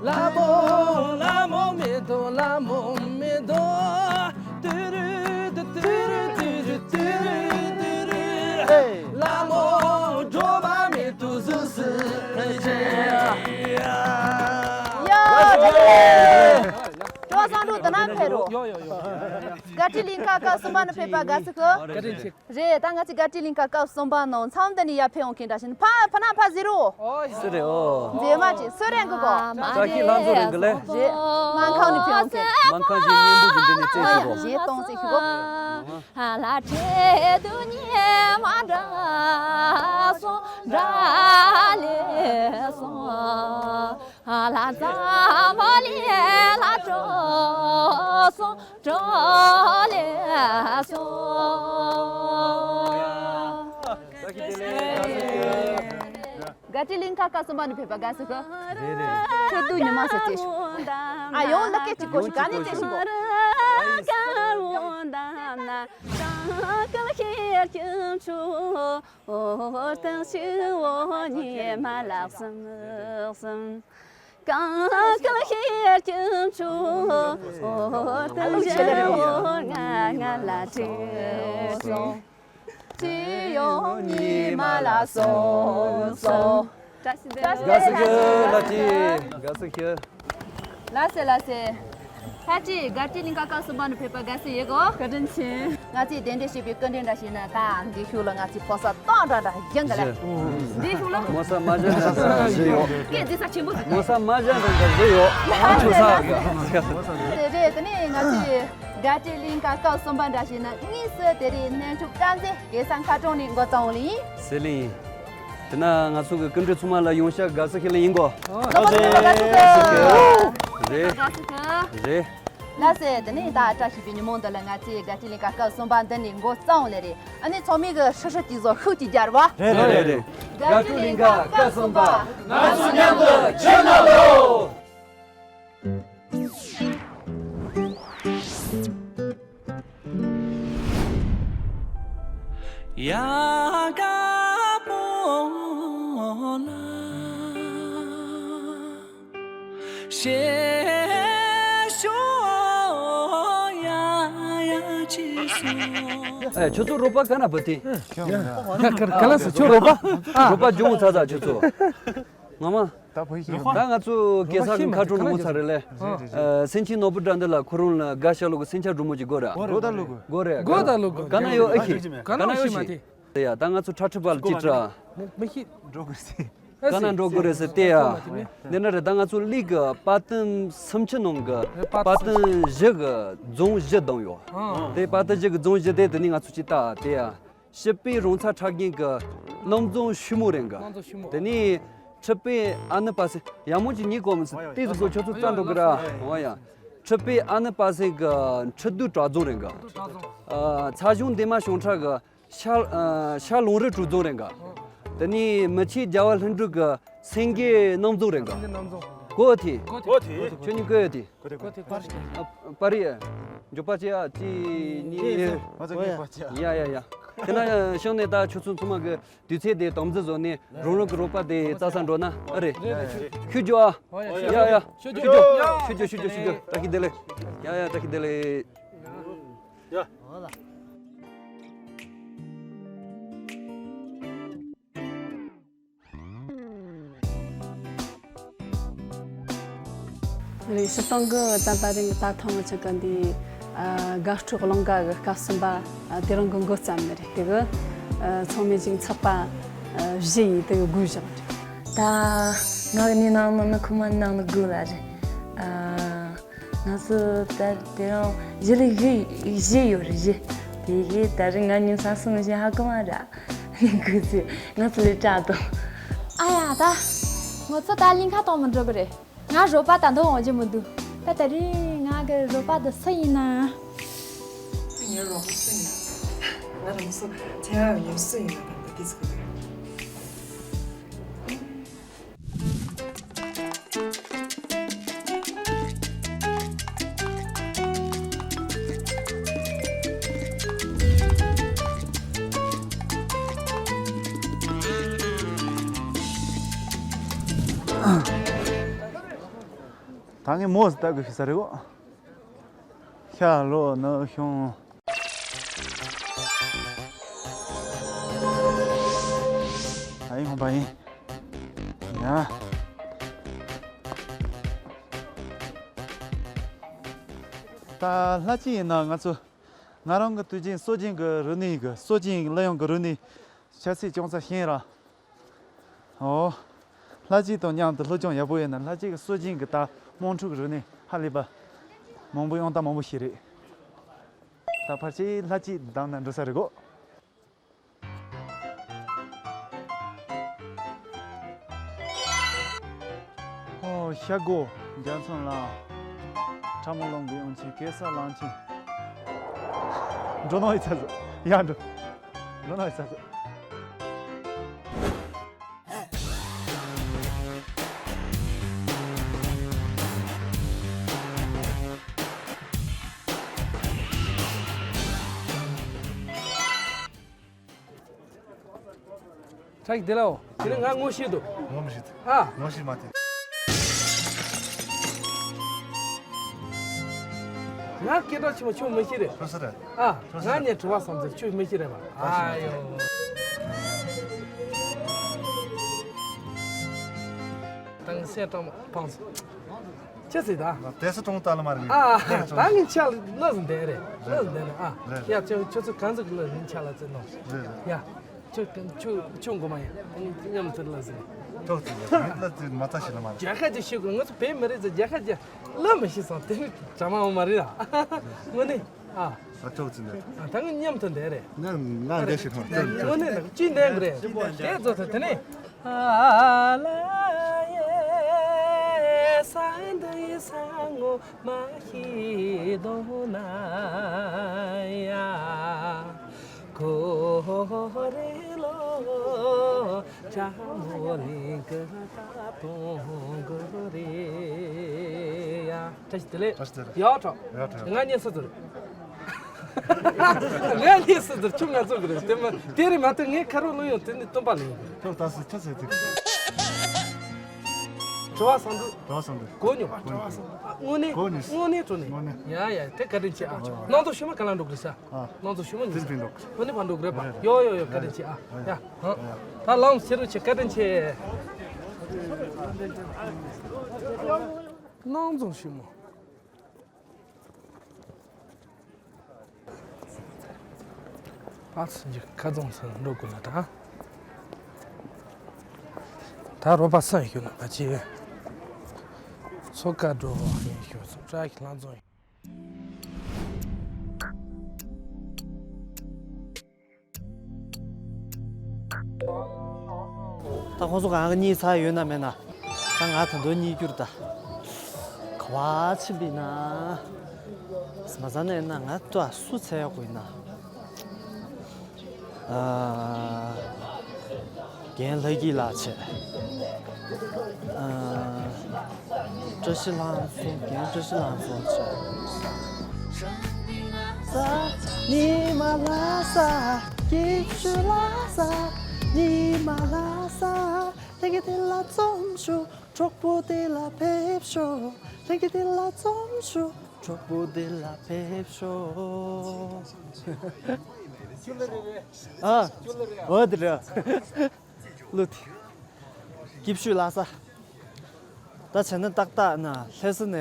ལ་མོ་ལ་མོ་མེ་ཏོག་ལ་མོ་མེ་ཏོག་ཏུ་རུ་ཏུ་ཏུ་རུ་ཏུ་རུ་ཏུ་རུ་ཏུ་རུ། ལ་མོ་སྒྲོལ་མ་མེ་ཏོག་ཟུག་ཟུག་ཅེ། ཡ། ཡ། ཀྲོ་སང་ཀྲོ་ད་ན་ཕེ་རོ། ཡོ་ཡོ་ཡོ། དགའ་སྤྲོའི་གླིང་ག་སྐབས་གསུམ་པ་ནས་ཕེབས་པ་དགའ་བསུ་གི། བཀའ་དྲིན་ཆེ། རེད། ད་ང་ཚོ་དགའ་སྤྲོའི་གླིང་ག་སྐབས་གསུམ་པ་ནང་མཚམས་འདི་ནས་ཡར་ཕེབས་འོང་མཁན་འདྲ་ཞིག་ནི་ཕ་ཕ་ན་ཕ་ཟེར་རོ། ཨོ་ཡ། སུ་རེད། ཨོ། མཛེས་མ་ཅིག་སུ་རེད་གི་གོ། བཀྲ་ཤིས་ལྷ་མཚོ་རེད་གི་ལེ། རེད། སྨན་ཁང་ནས་ཕེབས་འོང་མཁན། སྨན་ཁང་ཞིག་སྙན་པོ་ཞིག་འདི་ནས་བཙལ་ཞིག་གོ། ཞེས་གཏོང་རྩིས་ཞིག་གོ། ལ་ཁྲེ་དུ་ཉེ་མ་འདྲ་སོང་འདྲ་ལེ་སོང་། ལ་ཙ་མ་ལེ་ལ་འགྲོ་སོང་འགྲོ་ལེ་སོང་། དགའ་སྤྲོའི་གླིང་ག་སྐབས་གསུམ་པ་ནས་ཕེབས་པ་དགའ་བསུ་གི། རེད་རེད། ཁྱོད་དུ་ཉི་མ་སུ་བཙལ་ཞིག་ཨ། ཡོང་ལ་སྐད་ཅིག་གོ་ཞིག་ག་ནས་བཙལ་ཞིག་གོ། དགའ་བསུ་ཞུ་ལགས་ཀྱིས། དགའ་བསུ་ཞུ། ལགས་སེ་ལགས་སེ། ལྷ་ཅིག་དགའ་སྤྲོའི་གླིང་ག་སྐབས་གསུམ་པ་ནས་ཕེབས་པ་དགའ་བསུ་ཡོད་གོ། བཀའ་དྲིན་ཆེ། ང་ཚོས་གདན་འདྲེན་བྱས་པའི་སྐུ་མགྲོན་འདྲ་ཞིག་ནི་ད་འདི་ཤུགས་ལ་ང་ཚོའི་ཕོ་ས་སྟོང་འདྲ་འདྲ་ཡིན་ག་ལ། འདི་ཤུགས་ལ། མོ་ས་མ་ཞན་འདྲ་འདྲ་ཞིག་ཡོད། སྐད་འཛིན་ས་ཆེན་པོ་ཞིག་མོ་ས་མ་ཞན་འདྲ་འདྲ་ཞིག་ཡོད། ཨ་ཆུ་ས་གི། དེ་རེད། དེ་ནས་ང་ཚོས་དགའ་སྤྲོའི་གླིང་ག་སྐབས་གསུམ་པ་འདྲ་ཞིག་ནི་དངོས་སུ་དེ་རིང་གནས་མཆོག་བཀྲ་མཛེས་གེ་སར་མཁར་གྲོང་ནས་འགོ་བཏང་ལེ་ཡིན། ཟེར་ལེ་ཡིན། དེ་ན་ང་ཚོ་གི་སྐུ་མགྲོན་ཚང་མ་ལ་ཡོང་ཤག་དགའ་བསུ་ཞུ་ལེ་ཡིན་གོ། ལོ་མ་ཚང་མ་དགའ་བསུ་ཞུ། རེད། དགའ་བསུ་ཞུ། རེད། ལགས་སེ། དེ་ནས་ད་བཀྲ་ཤིས་པའི་ཉིན་མོ་འདི་ལ་ང་ཚོས་དགའ་སྤྲོའི་གླིང་ག་སྐབས་གསུམ་པ་འདི་ནས་འགོ་བརྩམས་ལེ་རེད། ཨ་ནི་ཚང་མས་གི་ཧྲི་ཧྲི་དེ་ཚོ་ཤུགས་ཀྱིས་རྒྱབ་ར། རེད་རེད་རེད། དགའ་སྤྲོའི་གླིང་ག་སྐབས་གསུམ་པ། ང་ཚོ་མཉམ་དུ་ཆོས་ནང་ལོ། ཨེ། ཁྱོད་ཚོ་རོགས་པ་ག་ན་བུད་དེ། ག་ལ་སོ་ཁྱོད་རོགས་པ། ཨ། རོགས་པ་སྦྱོང་ཚར་ཚར་ཁྱོད་ཚོ། ངོ་མ། ད་བུ་ཡིན། ད་ང་ཚོ་གེ་སར་གྱི་མཁའ་འགྲོ་ནང་ཚར་རེད་ལེ། ཨ། སེང་ཆེན་ནོར་བུ་དགྲ་འདུལ་ལ་ཁོ་རང་ལ་དགའ་ཤ་ལོ་གི་སེང་ཆ་འབྲུ་མོ་ཅིག་དགོས་ར། དགོས་ད་ལོ་གོ། དགོས་རེད། དགོས་ད་ལོ་གོ། ག་ན་ཡོད་ཨེ་ཤི། ག་ན་ཡོད་ཤི་མ་དེ། ཡ། ད་ང་ཚོ་ཁྲ་ཁྲི་པ་ལ་ཅི་དྲ། མི་ཤི། འགྲོ་དགོས་སི། ག་ན་འགྲོ་དགོས་རེད་ཟེར་ཏེ་ཡ། འདི་ན་རེད། ད་ང་ཚོ་གླིང་གི་དཔའ་རྟུལ་སུམ་ཅུ་ནང་གི་དཔའ་རྟུལ་བཞི་གི་རྫོང་བཞི་བསྡོམས་ཡོད། དེ་དཔའ་རྟུལ་བཞི་གི་རྫོང་བཞི་དེ་དེ་ནི་ང་ཚོ་ཅི་ལྟ་དེ་ཡ། སྤྱི་པའི་རོང་ཚ་ཁྲ་རྒན་གྱི་སྣུམ་རྫོང་ཤུ་མོ་རེད་ག། སྣུམ་རྫོང་ཤུ་མོ། དེ་ནས་ཁྲི་པའི་ཨ་ནི་པ་སེ་ཡ་མོ་ཅིག་ཉིད་གོ་མི་སྲིད་དེ་ཟིག་གོ། ཁྱོད་ཚོ་རྩ་འགྲོ་གི་ར། འོ་ཡ། ཁྲི་པའི་ཨ་ནི་པ་སེ་གི་ཁྲི་བདུད་གྲགས་རྫོང་རེད་ག། ཨ། ཚ་གཞུང་འདན་མ་ཞུང་ཁྲ་གི་ཤ། ཨ། ཤ་ལུང་རི་གྲུ་རྫོང་རེད་ག། དེ་ནས་མི་ཆེན་རྒྱལ་བ་ལྷུན་གྲུབ་གི་སེང་གེ་སྣུམ་རྫོང་རེད་ག། སེང་གེ་སྣུམ་རྫོང་། གོ་ཐི། གོ་ཐི། ཁྱོད་གཉིས་གོ་ཡོད་དེ། གོ་ཐི་གོ་ཐི། པར་རི་ཡ། མགྱོགས་པ་བྱེད་ཡ། གཅིག་གཉིས། ང་ཚོ་གཉིས་པ་བྱེད་ཡ། ཡ་ཡ་ཡ། དེ་ན་ཤོང་ནས་ད་ཁྱོད་ཚོ་ཚང་མ་གི་དུས་ཚོད་དེ་དམ་འཛིན་བཟོ་ནས་རང་རང་གི་རོགས་པ་དེ་རྩ་ས་འགྲོ་ན་ཨ་རེད། ཁྱོད་འགྱོ་ཨ། ཡ་ཡ། ཁྱོད་འགྱོ། ཁྱོད་འགྱོ། ཁྱོད་འགྱོ། ཁྱོད་འགྱོ། བཀྲ་ཤིས་བདེ་ལེགས། ཡ་ཡ། བཀྲ་ཤིས་བདེ་ལེགས། ཡ། རེད། སྤྱིར་བཏང་གི་བསྟན་པ་རིང་ད་ཐེངས་ང་ཚོ་གི་འདི་ཨ་དགའ་སྤྲོའི་གླིང་ག་གི་སྐབས་གསུམ་པ་ཨ་དེ་རིང་གི་འགོ་བརྩམས་ནི་རེད། དེ་གི་ཨ་ཚང་མས་ཅིག་ཚགས་པ་ཨ་བཞི་ཡིས་དེ་གི་དགོས་བཞག་རེད། ད་ང་གི་ནི་ནང་ནང་ནི་ཁོ་མ་ནང་ནི་དགོས་ལ་རེད། ཨ་ང་ཚོ་ད་དེ་རིང་བཞི་ལས་བཞི་བཞི་ཡོད་རེད། བཞི། དེ་གི་ད་རིང་ང་གཉིས་ས་སུ་ང་བཞི་ཧ་གོ་མ་ར། གུ་ཚེ་ང་ཚོ་ལས་དྲག་དང་། ཨ་ཡ། ད་ང་ཚོ་ད་གླིང་ཁ་གཏོང་མི་འགྲོ་གི་རེད། ང་རོགས་པ་ད་འདོན་འོང་རྒྱུ་མི་འདུག་ད་ད་རིང་ང་གི་རོགས་པ་དེ་སུ་ཡིན་ན། ངའི་རོགས་པ་སུ་ཡིན་ན། ང་རང་ཚོ་ཚེ་རབས་ཡིན་སུ་ཡིན་ན་ད་ད་དེ་ཚོ་གི་རེད། ད་ངས་མོ་ཟིག་ལྟ་དགོས་ཤེས་ས་རེད་གོ། ཤ་ལོ་ནུ་ཤོང་། ཨ་ཡིན་ཧོང་པ་ཡིན། ཡ། ད་ལྷ་ཅིག་ཡིན་ན་ང་ཚོ་ང་རང་གི་དུས་རྒྱུན་སྲོལ་རྒྱུན་གྱི་རུ་གནས་གི་སྲོལ་རྒྱུན་གླུ་དབྱངས་ཀྱི་རུ་གནས་ཆབ་སྲིད་ཅུང་ཙམ་ཤེས་ར། ཨོ། ལྷ་ཅིག་དང་མཉམ་དུ་སློབ་སྦྱོང་ཡག་པོ་ཡོད་ན་ལྷ་ཅིག་གི་སྲོལ་རྒྱུན་གྱི་ད་དམངས་ཁྲོད་ཀྱི་རུ་གནས་ཧ་ལས་པ་མང་པོ་ཡང་ད་མང་པོ་ཞིག་རེད། ད་ཕལ་ཆེར་ལྷ་ཅིག་བདམས་ན་འགྲོ་ས་རེད་གོ། ཨོ་ཤ་སྒོ་རྒྱ་མཚོ་ལ། ཁྲ་མོ་ལུང་གི་གཡང་ཆེན་གེ་སར་གླང་ཆེན། འགྲོ་ནོ་ཡི་ཚ་ཟོ། ཡ་འགྲོ། འགྲོ་ནོ་ཡི་ཚ་ཟོ། ཁྲག་གི་དེ་ལའོ། དེ་ནི་ང་ངོ་ཤེས་འདུག་ངོ་མི་ཤེས་འདུག་ཨ། ངོ་ཤེས་མ་ཐེ། ང་སྐད་གྲགས་ཆེན་པོ་ཁྱོད་མི་ཤེས་རེད། ཁྱོད་སུ་རེད། ཨ། ཁྱོད་སུ་ང་རེད། ངས་དྲི་བ་བསམ་ཚེ་ཁྱོད་མི་ཤེས་རེད་པ། ད་ཤེས་མ་ཨ་ཐེ། ཡོ། དང་སེ་ཀྲང་ཕང་སོ། ཅི་ཟེར་ད། དེ་སུ་གྲོང་རྟགས་ལ་མ་རེད། ཨ། ད་ངས་ཆ་ལ་ལོ་ཟིན་དེ་རེད། ལོ་ཟིན་དེ་རེད། ཨ། རེད། ཡ་ཁྱོད་ཁྱོད་ཚོ་གང་ཟིག་ལོ་ཟིན་ཆ་ལ་ཚེ་ནོ། རེད། ཡ། ཁྱོད་ཁྱོད་ཁྱོད་མགོ་མ་ཡིན། ངས་མཉམ་དུ་ལོ་ཟིན། ཐོག་ཏུ་ཡོད་ངས་ལོ་ཟིན་མ་ཚ་ཞིག་ལ་མ་རེད། རྒྱལ་ཁ་ཅིག་ཤོད་དགོས། ང་ཚོ་བོད་མི་རིགས་ཚོ་རྒྱལ་ཁ་ཅིག་ལོ་མི་ཤེས་སོང་། དེ་ནི་གྲ་མ་འོང་མ་རེད་ཨ། དངོས་གནས། ཨ། ཨ་ཅོག་ཙི་འདི། ཨ་ད་ངས་མཉམ་དུ་འདས་རེད། ང་ང་འདས་ཤི་ཐོང་ཅོག་ཅོག་དངོས་གནས་ན་ཅི་འདས་གི་རེད། དེ་ཚོ་ད་དེ་ནས། ཨ་ལ་ཡེ་ས་འདི་ས་ངོ་མ་ཤི་དོ་ན་ཡ། ཁོ་རེ་ལོ་ཅ་མོ་ལིང་གི་ད་དོང་གི་རེད་ཡ། བཀྲ་ཤིས་བདེ་ལེགས། བཀྲ་ཤིས་བདེ་ལེགས། ཡག་ཐོག་ཡག་ཐོག་ང་གཉིས་སུ་ཟུར། ང་གཉིས་སུ་ཟུར་ཁྱོད་ང་ཚོ་གི་རེད། དེ་མ་དེ་རེད་མ་གཏོགས་ངའི་ཁ་རོག་ལོ་ཡོང་དེ་ནི་སྟོན་པ་ལ་ཡོང་གི་རེད། ཁྱོད་ད་སུ་ཁྱོད་ཟེར་དུས། གྲྭ་བ་སང་འགྲོ། གྲྭ་བ་སང་འགྲོ། གོ་མྱོང་། གྲྭ་བ་སང་འགྲོ། དངོས་གནས། གོ་ནི། དངོས་གནས་འགྲོ་ནས། དངོས་གནས། ཡ་ཡ། དེ་བཀའ་དྲིན་ཆེ་ཨ། ཨ། སྣང་ཚོགས་ཞུ་མ་ག་ལ་འགྲོ་གི་རེད་ས། ཨ། སྣང་ཚོགས་ཞུ་མ་ཉིན་དེ་ས་འགྲོ། དངོས་གནས་ཕར་འགྲོ་གི་རེད་པ། ཡོ་ཡོ་ཡོ། བཀའ་དྲིན་ཆེ་ཨ། ཡ། ད་ལམ་ཕྱི་རུ་ཆེ། བཀའ་དྲིན་ཆེ། སྣང་ཚོགས་ཞུ་མ། ཨ་ཙི་ཅིག་ཁ་རྫོང་ཚང་འགྲོ་དགོས་ན་ད། ད་རོ་པ་སང་ཞུ་ན་ད་ཅི། མཚོ་ཁ་འགྲོ་ཡིན་ཞུ། མཚོ་བཀྲ་ཤིས་ལྷ་རྫོང་ཡིན། ད་ཁོང་ཚོ་གང་ག་གཉིད་ཚར་ཡོད་ན་མེད་ན། ད་ང་ད་དུང་གཉིད་སྐྱུར་ད། ག་བ་ཕྱིན་པ་ཡིན་ན། མ་ཚང་ན་ཡིན་ན་ང་ཏོ་སུ་འཚོལ་དགོས་ཡིན་ན། ཨ། རྒན་ལྷ་སྐྱིད་ལགས་བྱས། ཨ། བཀྲ་ཤིས་ལྷ་མཚོ། རྒན་བཀྲ་ཤིས་ལྷ་མཚོ་བྱས། ཉི་མ་ལྷ་ས། སྐྱིད་ཤོད་ལྷ་ས། ཉི་མ་ལྷ་ས། ལྷན་རྒྱས་དེ་ལ་འཛོམས་ཤོག་གྲོགས་པོ་དེ་ལ་ཕེབས་ཤོག་ལྷན་རྒྱས་དེ་ལ་འཛོམས་ཤོག་གྲོགས་པོ་དེ་ལ་ཕེབས་ཤོག་ཨ། འོ་དེ་རེད། ལུས། སྐྱིད་ཤོད་ལྷ་ས། ད་བྱས་ན་ཏག་ཏག་ན་ལྷ་ས་ནས་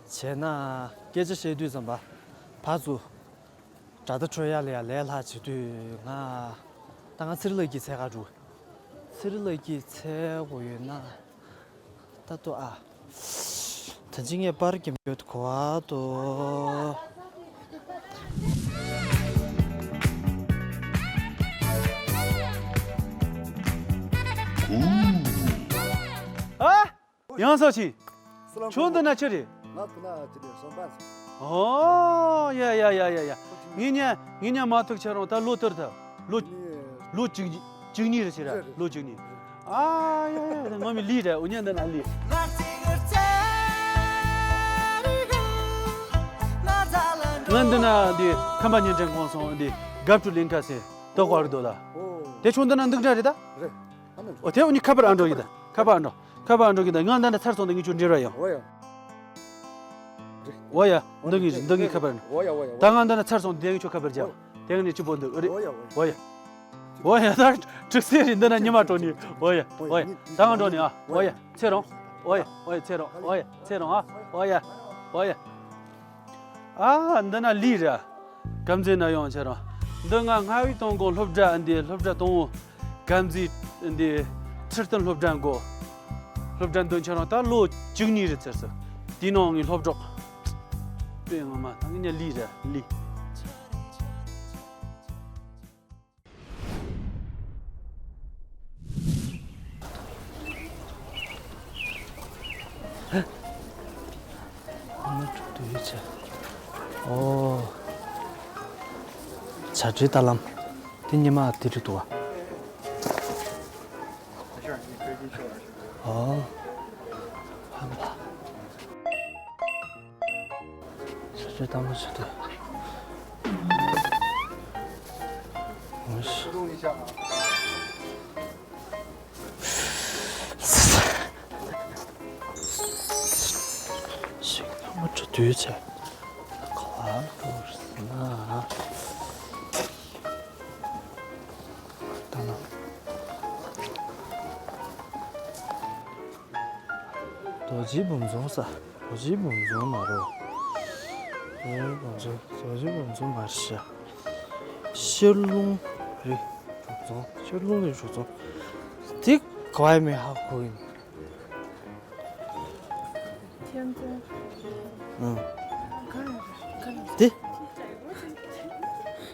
བྱས་ན་སྐད་ཆ་བཤད་དུས་ཙམ་པ་ཕར་ཚུར་དགྲ་ཟླ་ཁྲོད་ཡ་ལ་ཡ་ལས་སླ་བྱེད་དུས་ང་། ད་ང་ཚེ་རིང་ལགས་ཀྱི་འཚོལ་ག་འགྲོ། ཚེ་རིང་ལགས་ཀྱི་འཚོལ་དགོས་ཡོད་ན། ད་ལྟོ་ཨ། ད་ཅི་ངས་པར་གྱི་མྱོས་གོ་བ་དོ། ཨ། ཡང་སོ་ཆི། སུ་ལ་ཁྱོད་འདི་ན་ཆི་རེད། ང་ཕུ་ན་ཅི་རེད་སོང་པ། ཨོ་ཡ་ཡ་ཡ་ཡ་ཡ། ངས་ཉ་ངས་ཉ་མ་ཐུག་ཆ་རུང་ད་ལོ་ལྟར་ད་ལོ་ལོ་གཅིག་གཉིས་གཅིག་གཉིས་རེད་ཟེར་ར། ལོ་གཅིག་གཉིས། ཨ་ཡ་ཡ་ཡ། ངོ་མི་ལི་རེད། འུ་ཉ་འདི་ན་ལི། ང་འདི་ན་འདི་ཁམས་པ་ཉིན་དྲན་གོང་སོང་འདི་དགའ་བྲོ་ལིང་ཁ་སེ་ཏོ་ཀ་བར་དོ་ལ། དེ་ཁྱོད་འདི་ན་འདུག་འདྲ་རེད་ད། རེད། ཨོ་དེ་འུ་ནི་ཁ་པར་ཨ་འགྲོ་གི་ད། ཁ་པར་ཨ་འགྲོ། ཁ་པར་ཨ་འགྲོ་གི་ད། ང་འདི་ན་ཚར་སོང་ད་ངས་ཁྱོད་འབྲེལ་བ་ཡོང་། འོ་ཡ། འོ་ཡ། འདི་ངས་འདི་ངས་ཁ་པར་ཨ་འགྲོ། འོ་ཡ་འོ་ཡ། ད་ང་འདི་ན་ཚར་སོང་དེ་ངས་ཁྱོད་ཁ་པར་རྒྱབ། དེ་ངས་ནས་ཅི་པོ་འདུག་རེད། འོ་ཡ་འོ་ཡ། འོ་ཡ། ད་དྲུག་སེ་རེད། འདི་ན་ཉི་མ་འགྲོ་ནི། འོ་ཡ་འོ་ཡ། ད་ང་འགྲོ་ནི་ཨ། འོ་ཡ། ཚེ་རོང་། འོ་ཡ་འོ་ཡ། ཚེ་རོང་། འོ་ཡ་ཚེ་རོང་ཨ། འོ་ཡ་འོ་ཡ། ཨ། འདི་ན་ལི་ར། དཀར་མཛེས་ན་ཡོང་ཆ་རང་། འདི་ང་སྔ་བའི་སྟོན་གོང་སློབ་གྲྭ་འདི་སློབ་གྲྭ་དང་པོ། དཀར་མཛེས་འདི་ཁྲི་སྟོན་སློབ་གྲྭ་འགོ། སློབ་གྲྭ་འདོན་ཆ་རང་ད་ལོ་བཅུ་གཉིས་རེད་ཚར་སོང་། དེའི་ནང་ངའི་སློབ་གྲོགས། དཔེ་ངོ་མ་ད་ངས་ལི་ར་ལི། ཨ་ནི་འགྲོ་དུས་ཡོད་ཚད། ཨོ། བྱ་བྲལ་ལྟ་ལམ། དེ་ཉི་མ་དེ་རེད་འདུག་བ། ཨོ། ཧམ་པ། ཆུ་ཚོད་དང་པོ་ཆུ་ཚོད། འོ་ཤི། ཤིང་ཐང་མ་འགྲོ་དུས་ཚེ། ག་བར་འགྲོ་ཟེར་ན། ད་ན། རྡོ་རྗེ་འབུམ་རྫོང་ས། རྡོ་རྗེ་འབུམ་རྫོང་མ་རེད། རྡོ་རྗེ་འབུམ་རྫོང་། རྡོ་རྗེ་འབུམ་རྫོང་མ་རེད་ཤག་ཤར་ལུང་རེད། གྲུབ་རྫོང་། ཤར་ལུང་རེད། གྲུབ་རྫོང་། དེ་ག་བ་མེད་ཧ་གོ་ཡིན། ཐེན་ཙེ། ཨང་། དེ།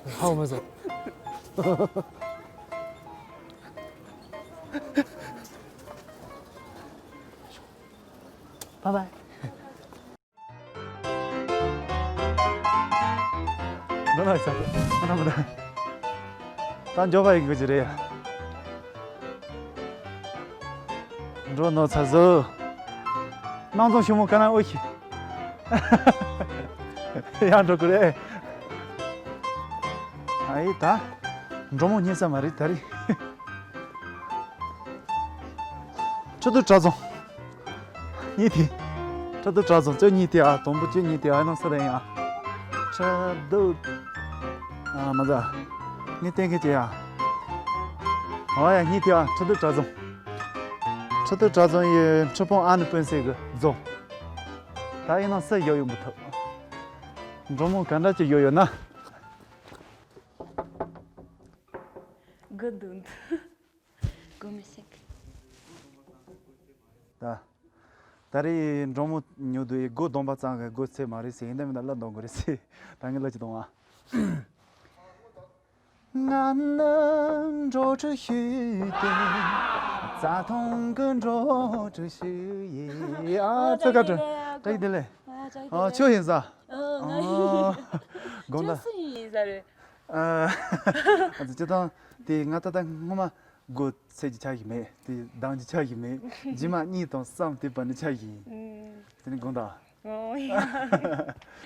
ཧ་གོ་མ་སོང་། Bye bye. ང་ལ་ཟ། ང་ལ་མ་ད། ད་མགྱོགས་པ་ཡིན་དགོས་ཀྱི་རེད་ཡ། འགྲོ་ནོར་ཚར་སོང་། སྣང་ཚོགས་ཞུ་མོ་ག་ན་ཨོ་ཤི། ཡང་འགྲོ་དགོས་རེད། ཨ་ཡེ་ད། འགྲོ་མོ་རྙེད་ས་མ་རེད་ད་རེད། ཁྲི་གདུགས་གྲྭ་རྫོང་། གཉིས་དེ། ཁྲི་གདུགས་གྲྭ་རྫོང་བཅུ་གཉིས་དེ་ཨ། དང་པོ་བཅུ་གཉིས་དེ་ཨ་ནང་སུ་རེད་ཡ། ཁྲི་གདུགས། ཨ་མ་ཟ། ངས་བསྟན་མཁན་ཅི་ཡ། ཨོ་ཡ་གཉིས་དེ་ཨ། ཁྲི་གདུགས་གྲྭ་རྫོང་། ཁྲི་གདུགས་གྲྭ་རྫོང་ཡི་ཁྲི་སྤུངས་ཨ་ནི་སྤུན་སྲེག་གི་རྫོང་། ད་ཡིན་ནང་སུ་ཡོད་ཡོང་མི་ཐུབ། འབྲོང་མོ་ག་འདྲ་ཅིག་ཡོད་ཡོད་ན། དགུ་འདུག་དགུ་མི་ཤེས། ད། ད་རེས་འབྲོང་མོ་ཉོ་དུས་སྒོ་བསྡོམས་པ་ཙམ་གྱིས་སྒོ་ཚད་མ་རེད་ཟེར། ཡིན་ད་མིན་ད་གླུ་གཏོང་དགོས་རེད་ཟེར། ད་ངས་གླུ་ཅིག་གཏོང་ཨ། ང་ནི་འགྲོ་དྲུག་ཤུལ་ཏེ། རྩྭ་ཐང་གི་འགྲོ་དྲུག་ཤུལ་ཡིན། ཨ་ཙི་ཀ་ཀྲི། བཀྲ་ཤིས་བདེ་ལེགས། ཨ་ཁྱོད་ཡིན་ས། ཨ་དགོངས་དག་ཁྱོད་སུ་ཡིན་ས་རེད། ཨ་ཙི་སྤྱིར་བཏང་དེ་ང་ད་ལྟ་སྔོན་མ། སྒོ་ཚད་ཀྱི་ཆ་ཞིག་མེད། དེ་གདངས་ཀྱི་ཆ་ཞིག་མེད། རྗེས་མ་གཉིས་དང་གསུམ་དེ་བར་ནི་ཆ་ཞིག་ཡིན། ཨུམ། དེ་ནི་དགོངས་དག་ཨོ་ཡ།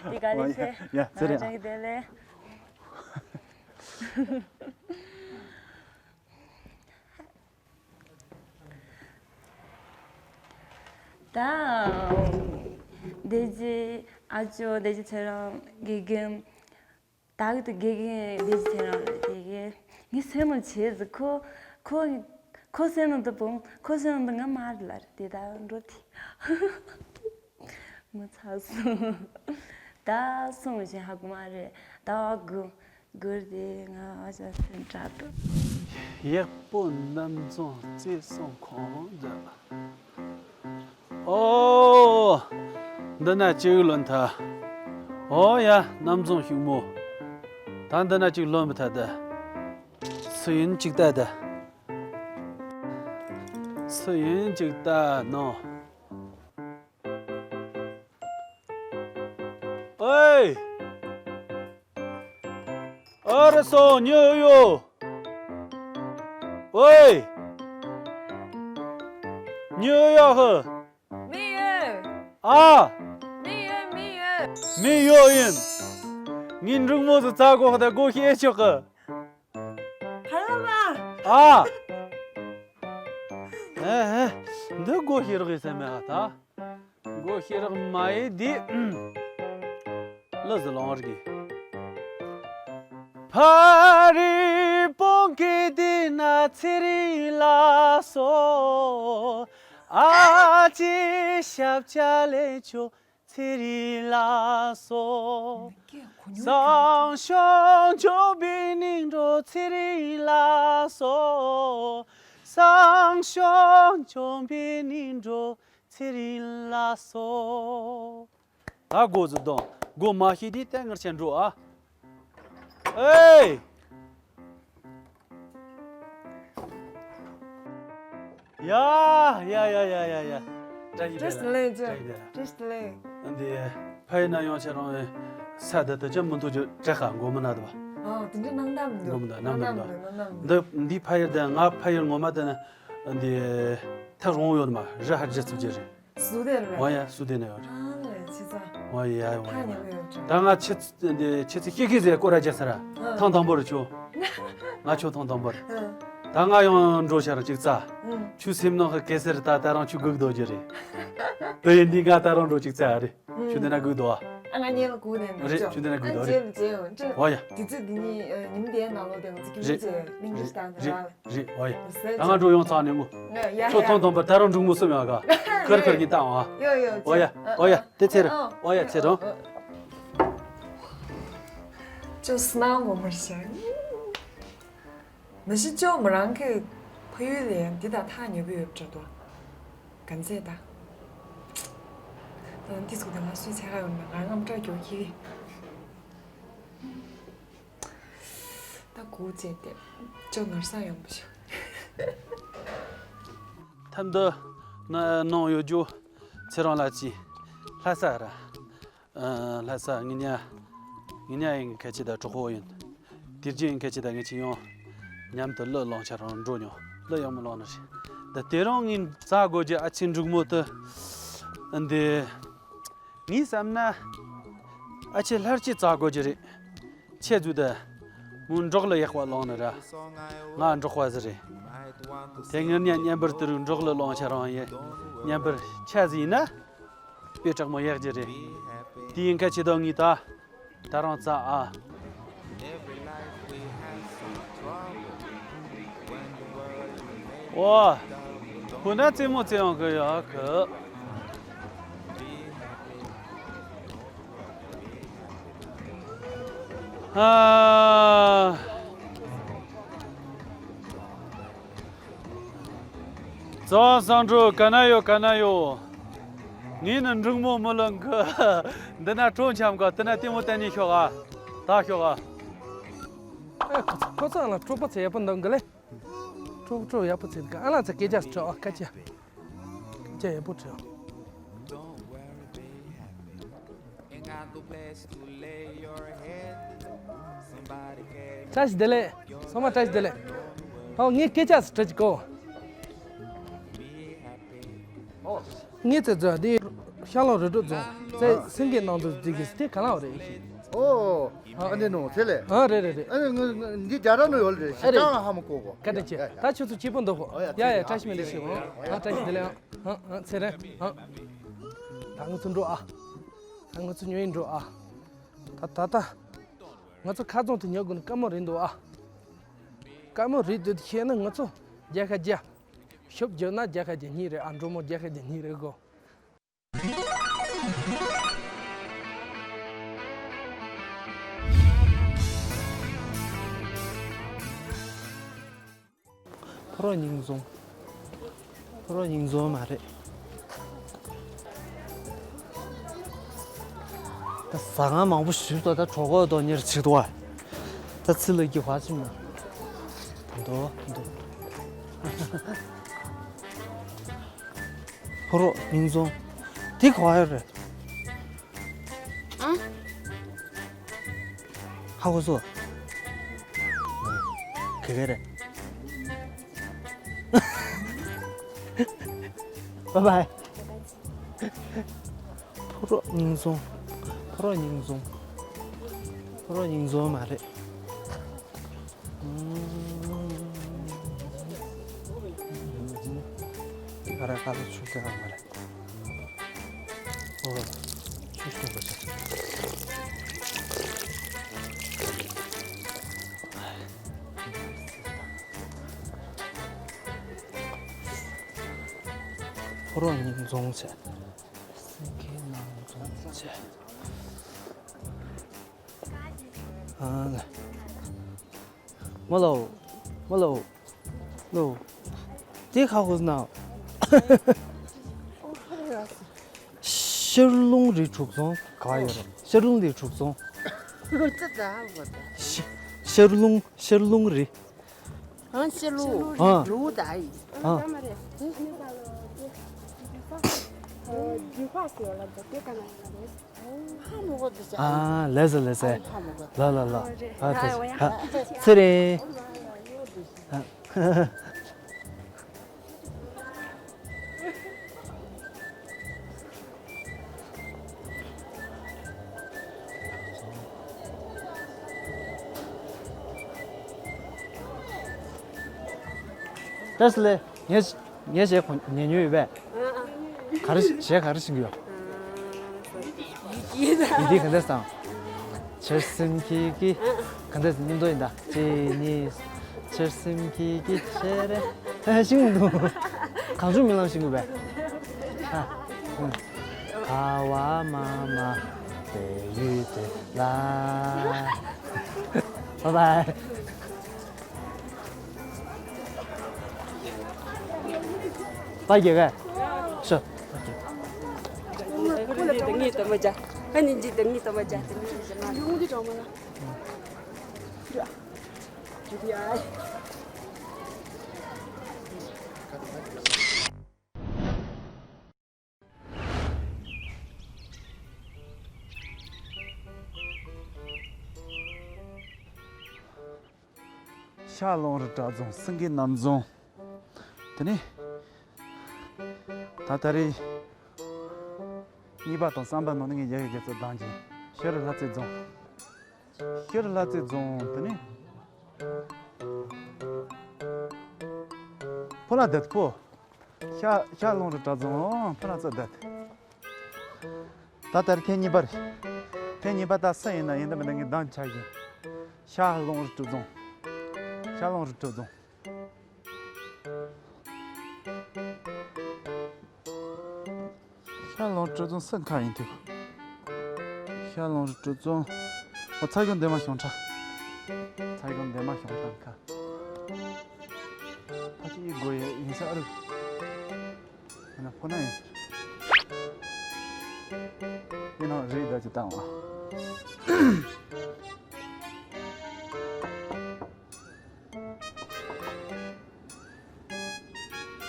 དེ་ག་ལེ་ཡ་ཚེ། ཡ་ཚེ་རིང་། བཀྲ་ཤིས་བདེ་ལེགས། ད། བདེ་སྐྱིད་ཨ་ཅོ་བདེ་སྐྱིད་ཚེ་རིང་དགེ་རྒན། ད་གི་དུ་དགེ་རྒན་བདེ་སྐྱིད་ཚེ་རིང་རེད། དེ་གི་ངའི་སེམས་ནང་བྱས་ཟིག་ཁོ་ཁོ་ཁོ་སེམས་ནང་དུ་བུང་། ཁོ་སེམས་ནང་དུ་ང་མ་རེད་ལ་རེད། དེ་ད་འགྲོ་དེ་མི་ཚ་སོང་། ད་སོང་ཞིག་ཧ་གོ་མ་རེད། ད་གུ་གུར་དེ་ང་ཨ་ཅག་སེམས་དྲག་ཏུ། ཡག་པོ་རྣམ་རྫོང་རྩེ་སོང་ཁོང་འདི། ཨོ། འདི་ན་ཅིག་ལོན་ཐལ། ཨོ་ཡ། རྣམ་རྫོང་ཕྱུག་མོ། ད་འདི་ན་ཅིག་ལོན་མི་ཐལ་ད། སུ་ཡིན་ཅིག་ལྟ་ད། སུ་ཡིན་ཅིག་ལྟ་ནོ། ཨེ། ཨ་རི་སོ་ཉོ་ཡོ། ཨེ། ཉོ་ཡོ་ཧི། མི་ཡོད། ཨ། མི་ཡོད་མི་ཡོད། མི་ཡོད་ཡིན། ངའི་འབྲུག་མོ་ཟིག་བཙལ་གོ་ཧ་ད་སྒོ་ཕྱེ་ཆོག་གི། ཕར་ལ་མ། ཨ། ཨེ་ཨེ། འདི་སྒོ་ཕྱེ་རོགས་ཡིན་ཟེར་མེད་ཨ་ད། སྒོ་ཕྱེ་རོགས་མ་ཡེ་འདི། ལ་ཟི་ལོང་ར་གི། ཕ་རི་པོང་ཀི་དི་ན་ཚེ་རིང་ལ་སོ། ཨ་ཅེ་ཞབས་ཆ་ལེ་ཆོ། ཚེ་རིང་ལ་སོ། སང་ཞོགས་འབྱོན་པའི་སྙིང་འགྲོ་ཚེ་རིང་ལ་སོ། སང་ཞོགས་འབྱོན་པའི་སྙིང་འགྲོ་ཚེ་རིང་ལ་སོ། ད་སྒོ་ཟིག་གདོང་། སྒོ་མ་ཕྱེ་དུས་ལྟད་ངར་ཆེན་འགྲོ་ཨ། ཨེ། ཡ་ཡ་ཡ་ཡ་ཡ་ཡ། བཀྲ་ཤིས་བདེ་ལེགས། བཀྲ་ཤིས་བདེ་ལེགས། བཀྲ་ཤིས་བདེ་ལེགས། འདི་ཕ་ཡུལ་ན་ཡོང་ཆེ་རང་ས་དེ་དུ་ཅི་མི་འཐུང་རྒྱུ་དྲེག་ཁ་མགོ་མི་ན་དུ་བ། ཨ་དེ་འདྲ་ནང་ད་མི་འདུག་ནང་ད་མི་འདུག་འདི་འདི་ཕ་ཡུལ་དེ་ང་ཕ་ཡུལ་ངོ་མ་དེ་ནི་འདི་ཐག་རོང་ཡོད་མ་རི་ཧ་རྒྱ་ཚུགས་རྒྱུ་རེད། སུ་དེ་རེད། ཨོ་ཡ་སུ་དེ་ན་ཡོད་རེད། ཨ་ལེ་ཆི་ཙ། ཨོ་ཡ་ཡ་ཨོ་ཡ། ད་ང་ཆི་ཚི་འདི་ཆི་ཚི་ཤི་ཁི་ཟེར་སྐོར་ར་རྒྱ་ས་ར། ཐང་དང་པོ་རེད་ཆོ། ང་ཆོ་ཐང་དང་པོ་རེད། ད་ང་ཡང་འགྲོ་ཤ་ར་ཅིག་ཙ། ཆུ་སེམས་ནང་གི་གེ་སར་ད་ད་རང་ཆུ་སྒུག་དོ་རྒྱུ་རེད། དེ་ཡིན་དུས་ང་ད་རང་འགྲོ་ཅིག་ཙ་རེད། ཆུ་འདི་ན་སྒུག་དོ། ཨ་ང་ཉལ་ལ་སྒུག་ནས་རེད། ཆུ་འདི་ན་སྒུག་དོ་རེད། ཨོ་ཡ། དེ་ཚོ་འདི་ཉིད་ཉིན་དེའི་ནང་ལོགས་དེ་ང་ཚོ་ཁྱིམ་མི་ཚོས་གླིང་གེ་ཤི་ཏང་དང་ར། རེད། ཨོ་ཡ། ད་ང་འགྲོ་ཡོང་ཚང་ནས་ངུ། ཡ་ཡ། ཁྱོད་ཐོང་ཐོང་པར་ད་རུང་འབྲུག་མོ་གསུམ་ཡོད་ག་ཁར་ཁར་གྱིས་བཏང་ཨ། ཡོ་ཡོ། ཨོ་ཡ། ཨོ་ཡ། དེ་ཚེ་རིང་། ཨོ་ཡ་ཚེ་རིང་། ཅོ་སྣང་བོ་མར་ཤར། མི་ཤི་ཅོ་མོ་རང་གི་ཕ་ཡུལ་ལས་འདི་དང་ཐག་ཉེ་པོ་ཡོད་འདྲ་འདུག་ག་ཚད་ད། ད་འདི་ཚོ་དེ་ང་སུས་ཚད་ག་ཡོང་ན་ང་རྔམ་སྐྲག་རྒྱོ་ཁྱི། ད་གུ་བྱས་ཏེ་ཅོ་ནོར་ས་ཡོང་པ་ཞུ། ཐབས་འདི་ན་ནང་ཡོད་རྒྱུ་ཚེ་རིང་ལ་ཅི་ལྷ་ས་ར། ལྷ་ས་ངི་ཉ་ངི་ཉ་ཡིན་ཁ་ཆེ་ད་གྲོགས་པོ་ཡིན། དེ་རྗེས་ཡིན་ཁ་ཆེ་ད་ངི་ཆི་ཡོང་མཉམ་དུ་གླུ་བླངས་ཆ་རང་འགྲོ་མྱོང་། གླུ་ཡག་མོ་བླངས་ནི་རེད། ད་དེ་རིང་ངི་བཙལ་དགོས་རྒྱུ་ཨ་ཆེ་འབྲུག་མོ་དུ་འདི། ངས་བསམ་ན། ཨ་ཆེ་ལྷར་གཅིག་བཙལ་དགོས་ཀྱི་རེད། ཁྱེད་ཚོས་ད། མོའི་འབྲོག་གླུ་ཡག་པ་བླངས་ནི་ར། ང་འབྲོག་པ་ཟིག་རེད། དེ་ངེད་གཉིས་མཉམ་པར་དུ་རུ་འབྲོག་གླུ་བླངས་ཆ་རང་ཡིན། མཉམ་པར་ཆ་ཟིན་ན་དཔེ་དྲག་མོ་ཡག་རྒྱུ་རེད། དེ་ཡིན་ཁ་ཆེ་དོ་ངས་ད་ད་རང་ཙ་ཨ། ཨོ། ཁོ་ན་རྩེད་མོ་རྩེ་ཡོང་གི་ཡོད་གི། ཨ། ཙོང་སང་འགྲོ་ག་ན་ཡོད་ག་ན་ཡོད། ངས་ནི་འབྲུག་མོ་མི་ལོན་གི། འདི་ན་གྲོ་འཆམ་ག་དེ་ན་ལྟད་མོ་བལྟ་ནས་ཤོག་ཨ། ད་ཤོག་ཨ། ཨེ་ཁོ་ཚོ་ཁོ་ཚོ་ལ་གྲོགས་པོ་ཚོ་ཡག་པོ་འདུག་གི་ལེ། གྲོགས་གྲོགས་ཡག་པོ་ཚོ་ག་ཨ་ལ་ཚ་སྐད་ཆ་ཤོག་ཨ་སྐད་ཆ། སྐད་ཆ་ཡག་པོ་དྲིས། བཀྲ་ཤིས་བདེ་ལེགས། ཚང་མ་བཀྲ་ཤིས་བདེ་ལེགས། ཧོ་ངས་སྐད་ཆ་ཞིག་དྲི་གི་གོ། ངས་ཚེ་རྫོང་འདི་ཤར་ལུང་རི་ཁྲོད་རྫོང་ཚེ་སེང་གེ་ནང་དུ་འདི་གི་སྟེ་ག་ལ་བ་རེད། ཨོ། ཨ་ནི་ནོ་ཚེ་ལེ། ཨ་རེད་རེད་རེད། ཨ་ནི་ང་ང་འདི་རྒྱ་ར་ནོ་ཡོད་རེད་ཤི་ཨ་ཀྱང་ཧ་མ་གོ་གོ། ཀ་ཏི་ཆེ་ད་ཁྱོད་ཚོ་སྐྱིད་པོ་འདུག་གོ། ཨོ་ཡ་ཡ་ཡ་ཚེ་བཀྲ་ཤིས་བདེ་ལེགས་ཨ་བཀྲ་ཤིས་བདེ་ལེགས་ཨ། ཨ་ཨ་ཚེ་རིང་ཨ། ད་ང་ཚོ་འགྲོ་ཨ། ད་ང་ཚོ་ཉོ་ཡིན་འགྲོ་ཨ། ད་ད་ད། ང་ཚོ་ཁ་རྫོང་དུ་ཉོ་དགོས་ན་དཀའ་མོ་རེད་འདུག་ཨ། དཀའ་མོ་རེད་འདུག་ཤེས་ན་ང་ཚོ་བརྒྱ་ཁ་བརྒྱ། ཤོབ་བརྒྱབ་ན་བརྒྱ་ཁ་བརྒྱ་གཉིས་རེད་ཨ་འགྲོ་མོ་བརྒྱ་ཁ་བརྒྱ་གཉིས་རེད་གོ། ཕོ་རོག་སྙིང་རྫོང་། ཕོ་རོག་སྙིང་རྫོང་མ་རེད། ད་ཟ་ཁང་མང་པོ་ཞིག་ཏུ་ད་གྲོགས་པོ་དོ་གཉེར་བྱེད་དོ། ད་ཚི་ལ་གི་བ་ཅིམ་ན། འདོ་འདོ། ཕོ་རོག་སྙིང་རྫོང་། དེ་ག་བ་ཡོད་རེད། ཨ། ཧ་གོ་སོང་། ག་ག་རེད། བཱའི་བཱའི། ཕོ་རོག་སྙིང་རྫོང་། ཕོ་རོག་སྙིང་རྫོང་། ཕོ་རོག་སྙིང་རྫོང་མ་རེད། ཨ་ར་ཁ་ལོ་ཆུ་ཟེར་བ་མ་རེད། ཨོ། ཆུ་ཤོག་པ་ཟེར། ཕོ་རོག་སྙིང་རྫོང་ཟེར། སེང་གེ་ནང་རྫོང་ཟེར། ཨ་ལ། མོ་ལོ། མོ་ལོ། ལོ། དེ་ཁ་ཁོ་ན། ཤར་རླུང་རི་དྲུག་རྫོང་ག་ཡོད་རེད། ཤར་རླུང་རི་དྲུག་རྫོང་། ཤར་རླུང་ཤར་རླུང་རི། ཨང་ཤར་རླུང་ཨང་རུ་ད་ཡི། ཨང་། ཨ་ལེ་ཟེ་ལེ་ཟེ། ལ་ལ་ལ། ཨ་ད་ཨ་ཚེ་རིང་། ཨ། བཀྲ་ཤིས་བདེ་ལེགས། ངས་ངས་གཞས་གོ་ཉན་མྱོང་ཡོད་པས། ག་རེ་གཞས་ག་རེ་ཤེས་ཀྱི་ཡོད། ཡི་གེ་ག་འདྲ་བསམ། ཆར་ཟིམ་ཁྱི་ཁྱི། ག་འདྲ་མཉམ་དུ་ཡིན་ད། གཅིག་གཉིས། ཆར་ཟིམ་ཁྱི་ཁྱི་ཆེ་རེ། ཨ་ཤིང་འདུག་གང་བྱུང་མི་ལང་ཤིང་གུ་བས། ཨ། ཁ་བ་མ་མ། དེ་ཡུལ་དེ་ལ། བཱའི་བཱའི། པ་རྒྱལ་བས། ཤོ། ཁོ་ལ་ངའི་དམ་བཅའ། ཁ་ནི་འཇིག་དང་ངའི་དམ་བཅའ་དེ་ནི་ཞིག་ཞིག་མ་ཡོང་འདི་གྲོགས་མོ་ལ། ཡ། ཡ། ཤར་རླུང་རི་བྲག་རྫོང་སེང་གེ་ནམ་རྫོང་། དེ་ནས་ད་ད་རེས་གཉིས་པ་དང་གསུམ་པ་ནང་ནས་ངས་རྒྱ་གི་རྒྱལ་ཚོགས་བདག་འཛིན། ཤེས་རིག་ལྷ་རྩེ་རྫོང་། ཤེས་རིག་ལྷ་རྩེ་རྫོང་། དེ་ནས་ཕོ་ལ་དེ་ཕོ། ཤ་ཤ་ལུང་རི་གྲྭ་རྫོང་ཕ་ན་ཙོ་བསྡད། ད་ལྟར་ཐེངས་གཉིས་པ་རེད། ཐེངས་གཉིས་པ་ད་སུ་ཡིན་ན་ཡིན་ད་མི་ད་ངས་འདང་ཆགས་ཀྱི། ཤ་ལུང་རི་གྲྭ་རྫོང་། ཤ་ལུང་རི་གྲྭ་རྫོང་། ཤ་ལུང་རི་གྲྭ་རྫོང་སུ་ཁ་ཡིན་ཐུག། ཤ་ལུང་རི་གྲྭ་རྫོང་། ཨོ་ཚ་གྱང་འདན་མ་ཤོང་ཁྲ། ཚ་གྱང་འདན་མ་ཤོང་ཁྲ་ཁ། ཕ་ཆི་ཡི་སྒོ་ཡི་ཡིན་ས་ཨ་རུ། ཡིན་ན་ཕོ་ན་ཡིན་ཟེར། ཡིན་ན་རེད་ད་ཅི་བཏང་བ།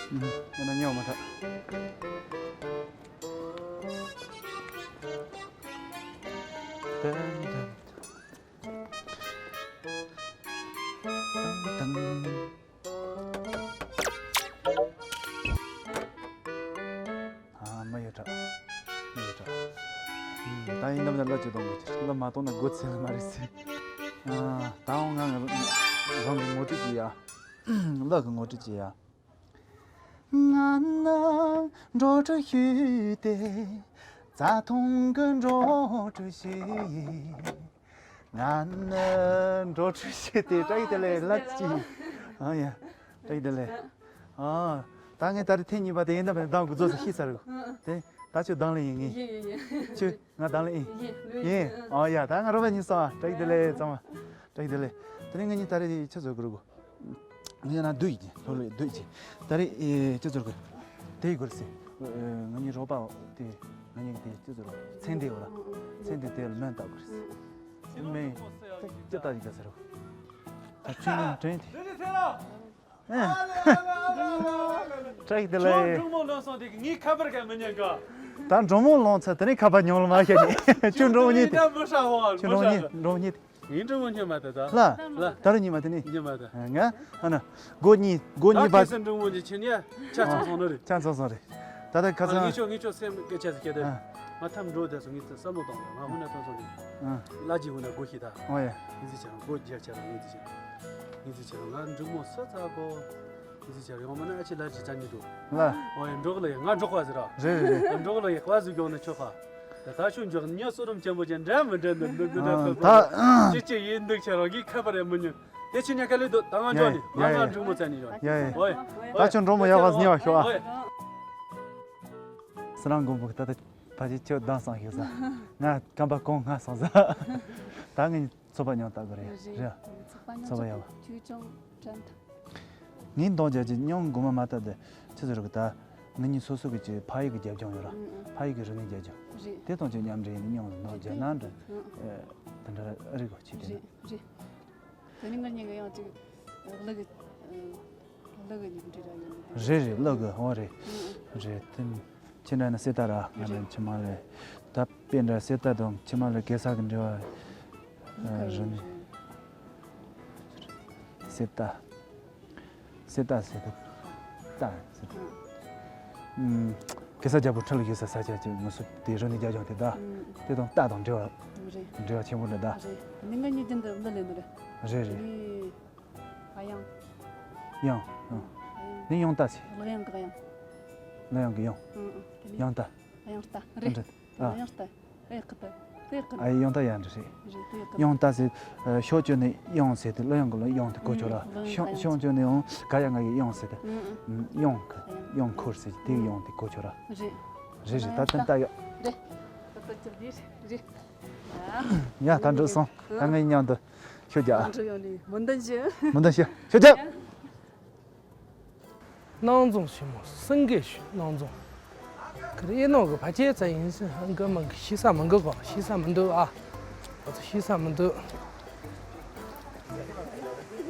ཡིན་ན་ཉོ་མ་ཐག་ཏན་ཏན་ཏན་ཏན། ཨ་མ་ཡོད་དྲ། མ་ཡོད་དྲ། ད་ཡིན་ནམ་ན་ལ་ཅི་གཏོང་དགོས་ཀྱི་ལ་མ་གཏོང་ན་སྒོ་ཚེ་ལ་མ་རེད་ཟེར། ཨ་ད་འོང་ང་ང་རང་གི་ངོ་སྤྲོད་ཅི་ཡ། ལ་གི་ངོ་སྤྲོད་ཅི་ཡ། ང་ནི་འགྲོ་གྲུ་ཞུས་ཏེ་རྩྭ་ཐང་གི་འགྲོ་གྲུ་ཞིག་ཡིན། ང་ནི་འགྲོ་གྲུ་ཞུས་ཏེ་བཀྲ་ཤིས་བདེ་ལེགས་ལབ་ཅིག་ཨ་ཡ། བཀྲ་ཤིས་བདེ་ལེགས། ཨ། ད་ངས་ད་རེས་ཐེངས་གཉིས་པ་དེ་ཡིན་ད་མེད་ད་འགུ་རྫོགས་སུ་ཤི་ཚར་གོ་དེ་ད་ཁྱོད་དང་ལེན་ཡིན་ངེས། ཡིན་ཡིན་ཡིན། ཁྱོད་ང་དང་ལེན་ཡིན། ཡིན་ཡིན། ཡིན། ཨ་ཡ་ད་ང་རོགས་པ་གཉིས་སོང་ཨ། བཀྲ་ཤིས་བདེ་ལེགས་ཚང་མ། བཀྲ་ཤིས་བདེ་ལེགས། དེ་ནས་ང་གཉིས་ད་རེས་ཆུ་ཚོད་དགུ་རུ་གོ་ང་ཡང་ན་བསྡུས་ཡིན་ལྷོ་ལྷོ་བསྡུས་ཀྱི། ད་རེས་ཨེ་ཅི་ཚོར་གི་དེ་ཡི་གུར་སི། ང་གཉིས་རོགས་པ་དེ་ང་གཉིས་དེ་ཅི་ཚོར་ཚན་དེ་བ་ར། ཚན་དེ་དེ་ལ་སྨན་བཏབ་གི་རེད། སྨན་ཅི་ལྟ་ཡི་ག་ཟེར་རོ། ད་ཁྱོད་ནི་དྲན་དེ། བཀྲ་ཤིས་བདེ་ལེགས། འབྲོང་མོ་ལོང་སོང་དེ་ངའི་ཁ་པར་ག་མི་ཉན་ག་ད་འབྲོང་མོ་ལོང་ཚར་དེ་ནས་ཁ་པར་ཉོ་ལ་མ་ཤེས་ནས་ཁྱོད་འབྲོང་མོ་གཉིས་དེ། ཁྱོད་འབྲོང་མོ་གཉིས་འབྲོང་མོ་གཉིས། ངའི་འབྲོང་མོ་སྨྱོན་མ་ད་ད། ལ། ལ། ད་རུ་ཉི་མ་དེ་ནི། ཉི་མ་ད། ང་། ཨ་ན། སྒོ་གཉིས་སྒོ་གཉིས་པ། ད་ཁེ་སེ་འབྲོང་མོ་གཉིས་ཁྱེད་ཉ་ཆ་ཚང་སོང་ནི་རེད། ཆ་ཚང་སོང་རེད། ད་ད་ཁ་སང་། ངེད་ཆོ་ངེད་ཆོ་སེམས་སྐད་ཆ་ཟིག་སྐད་དེ། ང་ཐམ་འགྲོ་དེ་སོང་ངེད་ཚོ་བསམ་བློ་བཏང་ང་ཧུ་ན་ཐོན་སོང་ནི། ལ་ཇི་ཧུ་ན་སྒོ་ཤི་ད། ཨོ་ཡ། ངེད་ཚོ་ཆ་རང་སྒོ་རྒྱག་ཆ་རང་ངེད་ཚོ་ཆ། ངེད་ཚོ་ཆ་རང་ང་འབྲོང་མོ་ས་ཚ་གོ་ངེད་ཚོ་ཆ་རང་ཡོང་མ་ན་ཨ་ཆེ་ལ་ཇི་ཅང་ཉི་འགྲོ། ལ། ཨོ་ཡ་འགྲོ་གི་ལ་ཡ་ང་འགྲོ་ག་ཟེར་ར། རེད་རེད་རེད། འགྲོ་གི་ལ་ཡ་ག་ཟིག་ཡོང་ན་ཆོག་ག་ད་ད་ཤུགས་འཇོག་ཉ་སོ་རུམ་ཆེན་པོ་ཅན་འདྲ་མི་འདྲ་འདི་འདི་འདི་འདྲ་ཨ་ཁོ་ད་ཅི་ཅི་ཡིན་འདུག་ཆ་རོགས་ཀྱིས་ཁ་པར་ཡང་མི་ཉན། དེ་ཕྱི་ཉ་ཁ་ལེ་འདུག་ད་ང་འཇོག་ནི་ང་ཡ་ང་འབྲུག་མོ་བཙལ་ནི་ཡོད། ཡ་ཡ། ཨོའི། ད་ཁྱོད་འབྲོང་མོ་ཡག་པ་ཉེ་བ་ཤོག་ཨ། ཨོའི། སི་རང་མགོན་པོ་ད་ད་ཕ་ཅི་ཁྱོད་གདམ་སང་ཤོག་ས། ང་རྐང་པ་གོང་ང་སང་ས། ད་ངས་ཚོད་པ་ཉོ་ལྟ་གི་རེད་རེད། ཚོད་པ་ཉོ་ཚོད་པ་ཡག་པ། ཁྱོད་ཅང་དྲན་ཐུབ། ངས་འདང་རྒྱག་ཅིག་སྙིང་དགོས་མ་མ་ལྟ་དེ་ཆི་ཟེར་གི་ད། ང་གཉིས་སོ་སོ་གི་ཅིག་ཕ་ཡུལ་གི་རྒྱབ་ལྗོངས་ཡོད་ར། ཨང་ཨང་། ཕ་ཡུལ་གི་རིག་གནས་རྒྱབ་ལྗོངས། རེད། དེ་དང་ཅིག་མཉམ་འབྲེལ་ཡིན་ནི་སྙིང་ལ་འདང་རྒྱག་ན་འདྲ། ཨང་ཨང་། དེ་འདྲ་ཨ་རི་གོ་ཆི་དེ་ན། རེད་རེད། དེ་ནི་ང་གཉིས་ཀ་ཡང་ཅིག་གླུ་གི་གླུ་གི་མཉམ་འབྲེལ་ར་ཡོད་ནི་དེ། རེད་རེད་གླུ་གི་ཨང་རེད། ཨང་ཨང་། རེད་དེ། ཁྱེད་འདྲ་ནི་སེ་ད་ར་ང་རེད། ནི་ཕྱི་མ་ལས། ད་དཔེ་འདྲ་སེ་ད་དང་ཕྱི་མ་ལས་གེ་སར་གི་འབྲེལ་བ་རེད། སེ་ད། སེ་ད་སེ་ད། ད་སེ་ད། ཨུམ། གེ་སར་རྒྱལ་པོ་ཁྲི་ལ་བཞུགས་ས་ས་ཆ་ཅིག་ངོ་སོ་དེ་རིག་གནས་རྒྱབ་ལྗོངས་དེ་ད། ཨུམ། དེ་དང་ད་དང་འབྲེལ་བ། རེད། འབྲེལ་བ་ཆེན་པོ་འདྲ་ད། རེད། ནི་ང་གཉིས་རྒྱུན་དུ་གླུ་ལེན་ནི་རེད། རེད་རེད། ནི། ཨ་ཡང་། ཡང་། ཡང་། ཨ་ཡང་། ནི་ཡང་ད་ཟེར། གླུ་དབྱངས་གི་ཡང་། གླུ་དབྱངས་གི་ཡང་། ཨང་ཨང་། དེ་ནི་ཡང་ད། ཡང་ལྟ་རེད། ཨ། ཡང་ལྟ། ཨེ་ཁི་ཏ། ཨེ་ཁི་ཏ། ཨ་ཡང་ལྟ་ཡང་འདྲ་རེད། རེད་དེ་ཡང་ལྟ། ཡང་ལྟ་ཟེར། ཤོག་བཅོས་ནས་ཡང་ཟེར་ཏེ་གླུ་དབྱངས་ཀྱི་གླུ་ཡང་དེ་གོ་ཆོག་ར། ཤོག་ཤོག་བཅོས་ནས་ཡང་ག་ཡ་ང་ཡི་ཡང་ཟེར་ཏེ། ཡང་ཡང་ཁུར་ཟེར་དེ་ཡང་དེ་གོ་ཆོག་ར། རེད། རེད་རེད་ད་ད་ལྟ་ཡ། རེད། ད་ལྟ་ཅི་རེད་རེད། ཡ་ད་འགྲོ་སོང་ད་ངའི་མཉམ་དུ་ཤོག་རྒྱག་ཨ། འགྲོ་ཡོང་ནས་མོ་འདི་བཞི། མོ་འདི་བཞི་ཤོག་རྒྱག། སྣང་རྫོང་ཆེན་མོ་སེང་གེ་ཤོད་སྣང་རྫོང་། ཁིར་ཨེ་ནོ་གི་ཕ་ཆེ་ཚ་ཡིན་སྲིད་ཧང་གི་མང་གི་ཤི་ས་མང་གི་གོ་ཤི་ས་མི་འདུག་ཨ། ཁོ་ཚོ་ཤི་ས་མི་འདུག་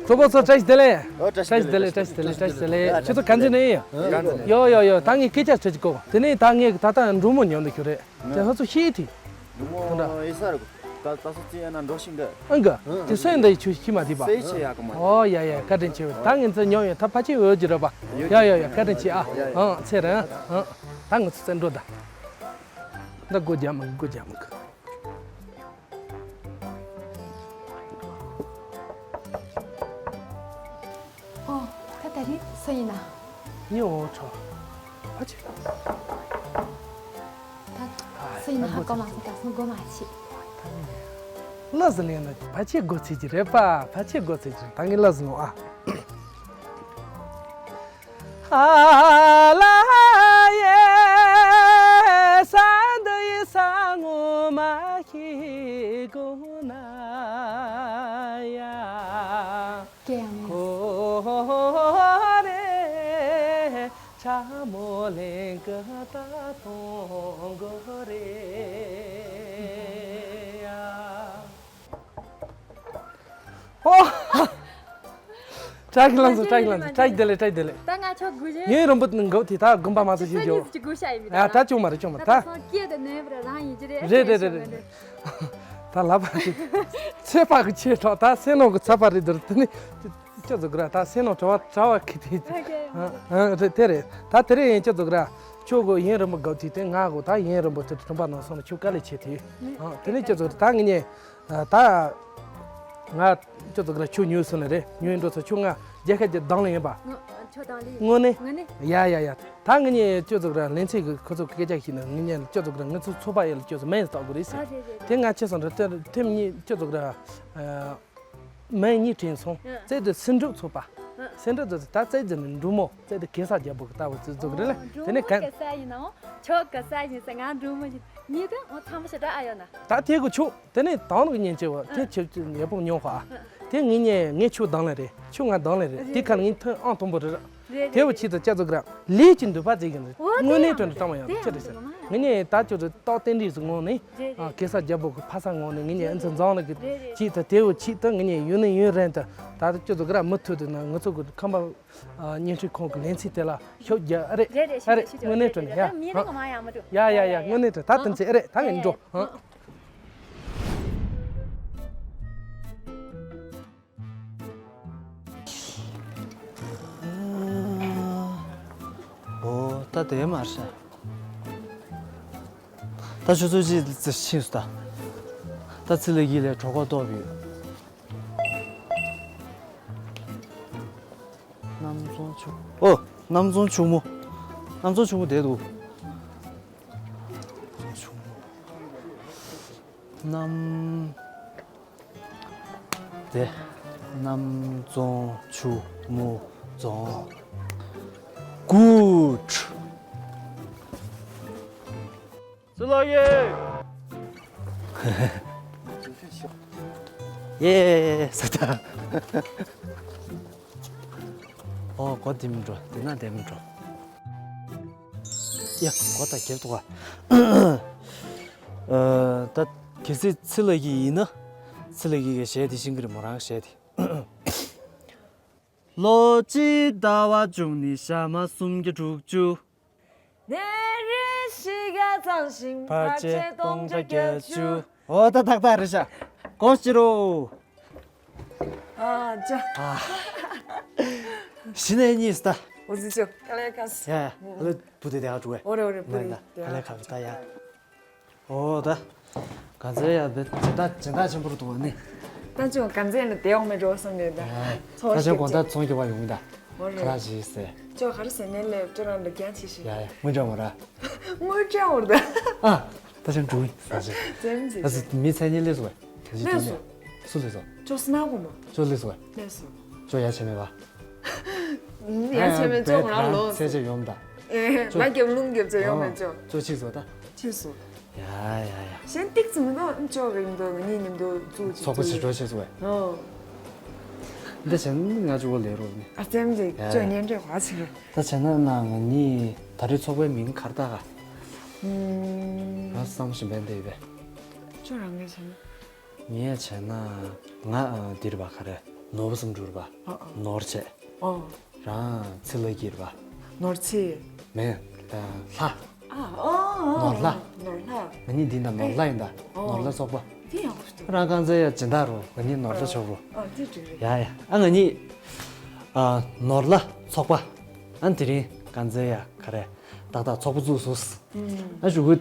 གྲོགས་པོ་ཚོ་བཀྲ་ཤིས་བདེ་ལེགས། ཨོ་བཀྲ་ཤིས་བདེ་ལེགས། བཀྲ་ཤིས་བདེ་ལེགས། བཀྲ་ཤིས་བདེ་ལེགས། ཁྱོད་ཚོ་ག་འཛིན་ནས་ཡིན། ག་འཛིན་ནས། ཡོ་ཡོ་ཡོ་ད་ངས་སྐད་ཆ་དྲི་གི་གོ་དེ་ནས་ད་ངས་ད་ལྟ་འབྲོང་མོ་ཉོ་འདི་ཁྱོད་རེད། དེ་ཧ་ཚོ་ཤེས་ཐི། འབྲོང་མོ་ཡིན་ས་རེད། ད་ད་སོ་ཙི་ཡ་ན་འགྲོ་ཤིང་གི། ཨང་གི། དེ་སོན་འདི་ཆུ་ཤི་མ་དེ་པ། སེ་ཆེ་ཡ་གི་མ། ཨོ་ཡ་ཡ་བཀའ་དྲིན་ཆེ་བས་ད་ངས་ཚེ་ཉོ་ཡོད་ད་ཕ་ཆེ་འོས་ཀྱི་རེད་པ། ཡ་ཡ་ཡ་བཀའ་དྲིན་ཆེ་ཨ། ཡ་ཡ། ཨང་ཚེ་རིང་ཨང་། ད་ངས་ཚེ་འགྲོ་ད། ད་སྒོ་རྒྱག་མི་སྒོ་རྒྱག་མི་གི། ཨོ། ད་ད་རེས་སུ་ཡིན་ན། ངའི་འོ་ཁྲོ། ཡིན་ན་ཧ་གོ་མ་སོང་། ད་སོང་གོ་མ་ཆེ། ལབ་ཟིན་ལེན་ན་ཕལ་ཆེར་གོ་ཚིག་ཅིག་རེད་པ། ཕལ་ཆེར་གོ་ཚིག་ཅིག་ད་ངས་ལབ་ཟིན་ལོ་ཨ། ཨ་ལ་ཡེ་ས་འདི་ཡི་ས་ངོ་མ་ཤི་གོ་ན་ཡ། ཀེ་ཡང་མེད། ཁོ་རེ་ཆ་མོ་ལེན་གི་ད་གཏོང་གི་རེད་ཡ། ཨོ། བཀྲ་ཤིས་ལྷ་མཛེས། བཀྲ་ཤིས་ལྷ་མཛེས། བཀྲ་ཤིས་བདེ་ལེགས། བཀྲ་ཤིས་བདེ་ལེགས། ད་ང་ཆོ་དགུ་རེད། ཡུན་རིང་པོ་ནས་འགོ་དེ་ད་དགོན་པ་མ་ཚོ་ཞིག་ཆོ་འགོ་ཤ་ཡིན་མི་ད། ད་ད་ཅུང་མ་རེད། ཅུང་མ་རེད་ད། ད་སོང་སྐད་དེ་ནོན་པར་རང་ཡིན་གྱི་རེད། རེད་རེད་རེད་རེད། ད་ལབ་པ་དེ་ཚེ་དཔག་གི་ཆེ་གྲོགས། ད་སེམས་ནང་གི་ཚ་བ་རེད་འདུག་དེ་ནི་ཁྱོད་ཚོ་གི་ར། ད་སེམས་ནང་བྲོ་བ་བྲོ་བ་ཁི་དེ། ཨ་ཨ་རེད། དེ་རེད། ད་དེ་རེད། ཡིན་ཁྱོད་ཚོ་གི་ར། ཁྱོད་གི་ཡུན་རིང་པོ་འགོ་དེ་དེ་ང་གི་ད་ཡུན་རིང་པོ་དེ་དྲན་པ་ནང་སོང་ན་ཁྱོད་དཀའ་ལས་ཆེ་དེ། ཨ་དེ་ནི་ཁྱོད་ཚོ་ད་ངེད་གཉིས། ད་ང་ཁྱོད་ཚོ་གི་ར་ཁྱོད་ཉོས་སོང་ནི་རེད། ཉོས་འགྲོ་ཚོ་ཁྱོད་ང་རྒྱལ་ཁ་རྒྱལ་དང་ལེན་ཡིན་པ། ང་ཁྱོད་དང་ལེན་དངོས་གནས། དངོས་གནས། ཡ་ཡ་ཡ། ད་ངེད་གཉིས་ཁྱོད་ཚོ་གི་ར་ལེན་ཚེ་གི་ཁོ་ཚོ་སྐད་ཆ་ཞིག་ནི་ངེད་གཉིས་ཁྱོད་ཚོ་གི་ར་ང་ཚོ་ཚོགས་པ་ཡེ་ལ་ཁྱོད་ཚོ་མེད་ལྟ་དགོས་རེད་ཟེར། ཨ་རེད་རེད་རེད། དེ་ང་ཆེ་སོང་ར། དེ་དེ་ངེད་གཉིས་ཁྱོད་ཚོ་གི་ར། མི་གཉིས་དྲན་སོང་། ཨ། རྩེ་དེ་སེ་འབྲུག་ཚོགས་པ། ཨ། སེ་འབྲུག་ཚོགས་པ། ད་རྩེ་དེ་ནི་འབྲུག་མོ། རྩེ་དེ་གེ་སར་རྒྱལ་པོ་གི་ལྟ་བུ་ཚོ་ཚོགས་རེད་ལ། དེ་ནས་ག་འབྲུག་མོ་གེ་སར་ཡིན་ནའང་ཁྱོད་གེ་སར་ཡིན་ཟེར། ང་འབྲུག་མོ་ཡིན། ཉིད་དུ་འོ་ཚང་མ་ཞེ་དྲག་ཨ་ཡོད་ན། ད་དེ་གི་ཆུ་དེ་ནས་དང་ནུ་གི་ཉན་ཆེ་བ་དེ་ཨ། ཆེ་ཆེ་ཉེ་པོ་ཉོ་ཧ། ཨ། དེ་ངེད་གཉིས་ངས་ཁྱོད་དང་ལེན་རེད། ཁྱོད་ང་དང་ལེན་རེད། རེད་དེ་ཁ་རེད། ངས་ཐོན་ཨང་དང་པོ་རེད། རེད་དེ་རེད། བོ་ཆེད་དུ་ཁྱེད་ཚོ་གི་ར་ལས་ཀྱི་འདོད་པ་དེ་གི་འདི་འོ་དངོས་གནས་དྲན་དུ་བཏང་བ་ཡང་དེ་ཅི་རེད་ཟེར། ཡང་ངེད་གཉིས་ད་ཁྱོད་ཚོ་རྟགས་རྟེན་འབྲེལ་ཟེར་ངོ་ནས། རེད་རེད། གེ་སར་རྒྱལ་པོ་གི་ཕ་ས་ངོ་ནས་ངེད་གཉིས་ཨ་ཚོ་འཛོམས་ལ་གི། རེད་རེད། ཅིག་ད་དེ་བོ་ཆིག་ད་ངེད་གཉིས་ཡུན་ནས་ཡུན་རིང་དུ་ད་ཁྱོད་ཚོ་གི་ར་མུ་མཐུད་དུ་ན་ང་ཚོ་གི་ཁམས་པ་བརྙན་འཕྲིན་ཁང་གི་ལེན་ཚིག་དེ་ལ་ཤོག་རྒྱ། ཨ་རེད། རེད་རེད། ཨ་རེད། ཤོག་ཤོག་དངོས་གནས་དྲན་ཡ། ད་མི་རིགས་མ་ཡ་མ་འགྲོ། ཡ་ཡ་ཡ། དངོས་གནས་དྲན། ད་དེ་ཚེ་ཨ་རེད། ད་ངེད་འགྲོ། ཨོ་ད་དེ་མ་རེད་ཤག་ད་ཆུ་ཚོད་གཅིག་ཙམ་ཕྱིན་སོང་། ད་ད་ཚེ་ལྷ་གི་ལས་གྲོད་ཁོག་ལྟོགས་པ་ཡོད། གནམ་རྫོང་ཕྱུག་ཨོ། གནམ་རྫོང་ཕྱུག་མོ། གནམ་རྫོང་ཕྱུག་མོ་བསྡད་འདུག་གནམ། དེ། གནམ་རྫོང་ཕྱུག་མོ་རྫོང་། Good། ཚེ་ལྷ་ཡེ། ཡེ་ས་ད། ཨོ་གོ་དེ་མི་འགྲོ། དེ་ན་དེ་མི་འགྲོ། ཡ་གོ་ད་རྒྱབ་ཏུ་ག་ཨ། ད་གལ་སྲིད་ཚེ་ལྷ་གི་ཡིན་ན། ཚེ་ལྷ་གི་གི་གཞས་དེ་ཤེས་ཀྱི་རེད་མོ། རང་གཞས་དེ། ལོ་གཅིག་ཟླ་བ་བཅུ་གཉིས་ཞག་མ་སུམ་བརྒྱ་དྲུག་ཅུ། ནད་རིམས་བཞི་ཀ་ཚང་ཞིང་བར་ཆད་སྟོང་ཕྲག་བརྒྱད་ཅུ། ཨོ་ད་ཏག་ཏག་རེད་ཤག་གོང་ཞིག་རོ། ཨ་ཅག་ཨ། གཞི་ནས་གཉིས་ད། འོ་ཟི་ཅོ་ཀ་ལེ་ཁ་སི། ཡ་ཡ། ཨ་ལེ་བུ་དེ་དེ་ཧ་ཀྲུ་ཝེ། འོ་རེད་འོ་རེད། བུ་ནན་ད་ཀ་ལེ་ཁ་སི་ད་ཡ། ཨོ་ད། ག་ཚོད་ཡ་བེ་སྦྱིན་བདག་སྦྱིན་བདག་ཆེན་པོ་རུ་འདུག་བ་ནི། ད་ཅུང་ག་ཚོད་ནི་དེ་ཡོང་མེད་འགྲོ་བསམ་ནས་ད། ད་ཅུང་དགོང་དག་ཚོང་རྒྱག་པ་ཡོང་གི་ད། ཨོ་རེད། ཁ་ལག་ཅིག་ཟེར། ཅོ་ག་རེ་ཟེར་ནས་ལས་ཅོ་རང་ལ་རྒྱང་ཆེ་ཞིག་ཡ་ཡ་དངུལ་འདྲ་མོ་ར། དངུལ་འདྲ་མོ་ར་ད། ཨ། ད་ཅུང་འགྲོ་ཡིན་ཟེར་ཞིག་ཙེམ་ཙེ། ད་ཟེར་མི་ཚན་གཉིས་སླེབས་སོང་བས། ད་ཅི་སླེབས་སོང་། སུ་སླེབས་སོང་། ཅོ་སྣ་གོ་མ། ཅོ་སླེབས་སོང་བས། སླེབས་སོང་། ཅོ་ཡ་ཆེ་མེད་པ། ཡ་ཆེ་མེད་ཅོ་ང་རང་ལོ། ཚད་ཆེ་ཡོང་ད། ཨེ་ཅོ། ལ་རྒྱབ་ལུང་རྒྱབ་ཅོ་ཡོང་མེད་ཅོ། ཅོ་ཅིག་སོང་ད། ཅིག་སོང་། ཡ་ཡ་ཡ། གཞན་ཏིག་ཙམ་མི་འདུག་ཅོ་གི་མི་འདུག་ངེད་གཉིས་མཉམ་དུ་བཙུགས་ཅིག་ཚོགས་པ་ཅིག་འགྲོ་ཤེས་སོང་བས། ཨོ། འདི་བྱས་ན་ང་ཅོ་བོ་ལས་རོགས་ནི། ཨ་ཙེམ་ཅིག་ཡ་ཅོ་ཡ། ཉན་འདྲེ་བ་ཅིག་རེད། ད་བྱས་ན་ན་ང་གཉིས་ད་རེས་ཚོགས་པའི་མིང་ག་རེ་བཏགས་ག་ཨུམ། ང་བསམ་བཞིན་པའི་འདི་ཡོད་པས། ཅོ་རང་གིས་བྱས་ན། ངས་བྱས་ན། ང་ཨ་འདི་རེད་པ་ག་རེ། ནོར་བུ་བསམ་འགྲུབ་རེད་པ། ཨ་ཨ། ནོར་བྱས། ཨོ། རང་ཚེ་ལྷ་གི་རེད་པ། ནོར་ཚེ། མེན། ཨ་ལྷ། ཨ་ཨ་ཨ། ནོར་ལྷ། ནོར་ལྷ། ང་གཉིས་འདི་ད་ནོར་ལྷ་ཡིན་ད། ཨོ། ནོར་ལྷ་ཚོགས་པ། འདི་ཡག་པོ་འདུག་རང་རྐང་རྩེད་ཡ་སྦྱིན་བདག་རོ། ང་གཉིས་ནོར་ལྷ་ཆོག་རོ། ཨ་འདི་འགྲིག་རེད། ཡ་ཡ། ཨ་ང་གཉིས། ཨ་ནོར་ལྷ་ཚོགས་པ། ཨ་དེ་རིང་རྐང་རྩེད་ཡ་ག་རེ། ཏག་ཏག་ཚོགས་པ་བཙུགས་སོང་། ཨ་ཞུ་གུ།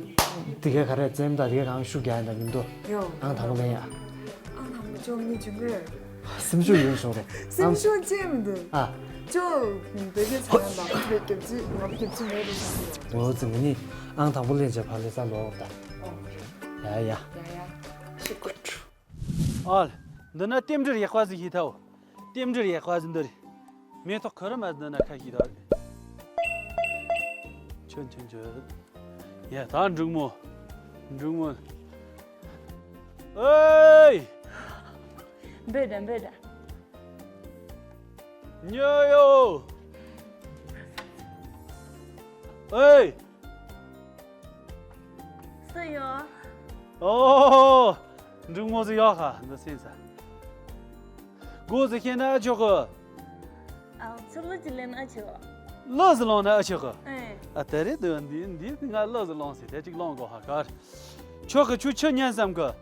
དེ་ག་ག་རེ་རྩེད་མོ་དང་དེ་ག་གང་ཤུགས་རྒྱག་ཡིན་ད་མཉམ་དུ། ཡོ། ཨང་དང་པོ་ལེན་ཡ། ཨང་དང་པོ་ཅོག་གཉིས་བྱུང་གི། སེམས་ཤུགས་ཡོད་བྱུང་རེད། སེམས་ཤུགས་ཅན་མི་འདུག་ཨ། ཅོག་བེ་གེ་ཚང་ཡང་མ་བེ་གེ་ཚི་མ་བེ་གེ་ཚི་མེད་རེད་བྱུང་གི། འོ་ཙི་ང་གཉིས་ཨང་དང་པོ་ལེན་བྱས་ཕར་ལས་ས་ལོག་ད། ཨོ། ཡ་ཡ། ཡ་ཡ། ཤི་ཀུ་ཀྲུ། ཨོལ། འདི་ན་རྟེན་འབྲེལ་ཡག་པ་ཟིག་ཤེས་ཐལ། རྟེན་འབྲེལ་ཡག་པ་ཟིག་འདི་རེད། མེ་ཏོག་ཁུ་རུ་མ་འདི་ན་ཁ་ཤས་ད་རེད། ཆུ་ཆུ་ཆུ། ཡ་ད་འབྲུག་མོ། འབྲུག་མོ། ཨེ། འབོད་དྲ་འབོད་དྲ། ཉོ་ཡོ། ཨེ། སུ་ཡོད། ཨོ། འབྲུག་མོ་ཟིག་ཡོད་ཁ་འདི་སེམས་ས། སྒོ་ཟིག་ཁེན་ན་ཨ་ཆོག་གི། ཨ་ཚུར་ལུ་ཅི་ལེན་ཨ་ཆོག་ལུ་ཟིག་ལོང་ན་ཨ་ཆོག་གི། ཨེ། ཨ་དེ་རེད་འདུག་འདི་འདི་ང་ལུ་ཟིག་ལོང་ཟིག་དེ་ཅིག་ལོང་གོ་ཧ་གར། ཆོག་གི་ཆུ་ཆུ་ཉན་བསམ་གི།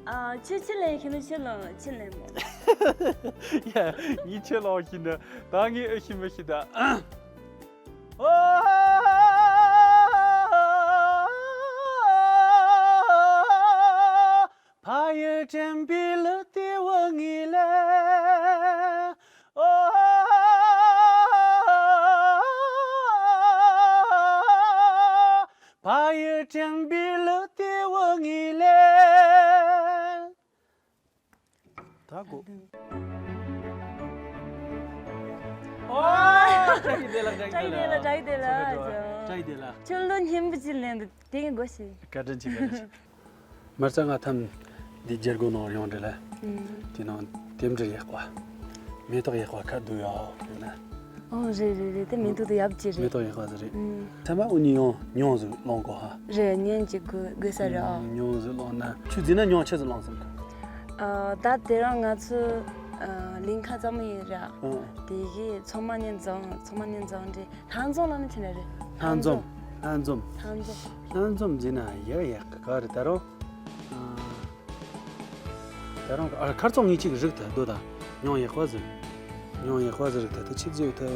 ཨ་ཆུ་ཆུ་ལེན་ཤི་ནི་ཆུ་ལོང་ཆུ་ལེན་མོ། ཡ་ངའི་ཆུ་ལོང་ཤི་ནི་ད་ངའི་ཨ་ཤི་མི་ཤི་ད། ཕ་ཡུལ་དྲན་པའི་ལུ་ཏི་བ་ངི་ལེ། ཨོ། ཕ་ཡུལ་དྲན་པའི་ལུ་ཏི་བ་ངི་ལེ། ད་གོ། ཨོ། བཀྲ་ཤིས་བདེ་ལེགས། བཀྲ་ཤིས་བདེ་ལེགས། བཀྲ་ཤིས་བདེ་ལེགས། བཀྲ་ཤིས་བདེ་ལེགས། ཁྱོད་ལོ་སྙན་པོ་ཅིག་ལེན་འདུག་དེ་གི་དགོས་ཤིག་བཀའ་དྲིན་ཆེ། བཀའ་དྲིན་ཆེ། མར་ཚ་ང་ཐམ་འདི་རྒྱལ་སྒོ་ནང་ཡོང་འདྲི་ལ། ཨུམ། དེ་ནང་རྟེན་འབྲེལ་ཡག་པ། མེ་ཏོག་ཡག་པ་ཁ་བསྡུ་ཡོད་ཡོད་ན། ཨོ་རེད་རེད་རེད། དེ་མེ་ཏོག་དེ་ཡབ་ཀྱི་རེད། མེ་ཏོག་ཡག་པ་ཟིག་རེད། ཨུམ། ཚང་མ་འུ་གཉིས་ཡང་ཉོང་ཟིག་ལོང་གོ་ཧ། རེད། ཉོང་ཅིག་དགོས་དགོས་ས་རེད། ཨོ། ཉོང་ཟིག་ལོང་ན་ཆུ་འཛིན་ན་ཉོང་ཆེ་ཟིག་ལོང་སོང་གི། ཨ་ད་དེ་རང་ང་ཚོ་ཨ་གླིང་ཁ་ཙམ་ཡིན་ར། ཨ། དེ་གི་ཚང་མ་ནས་འཛོམས། ཚང་མ་ནས་འཛོམས་འདྲི། ལྷན་འཛོམས་ལ་ནི་ཆི་ནས་རེད། ལྷན་འཛོམས། ལྷན་འཛོམས། ལྷན་འཛོམས། ལྷན་འཛོམས་ཟེར་ན་ཡག་ཡག་གི་ག་རེ་ད་རུང་། ཨ། ད་རུང་ཨ་ཁར་ཚོགས་ངེས་ཅིག་རིག་ཐལ་འདུག་ད། མྱོང་ཡག་པ་ཟིག་མྱོང་ཡག་པ་ཟིག་རིག་ཐལ་དེ་ཆི་ཟིག་ཐལ།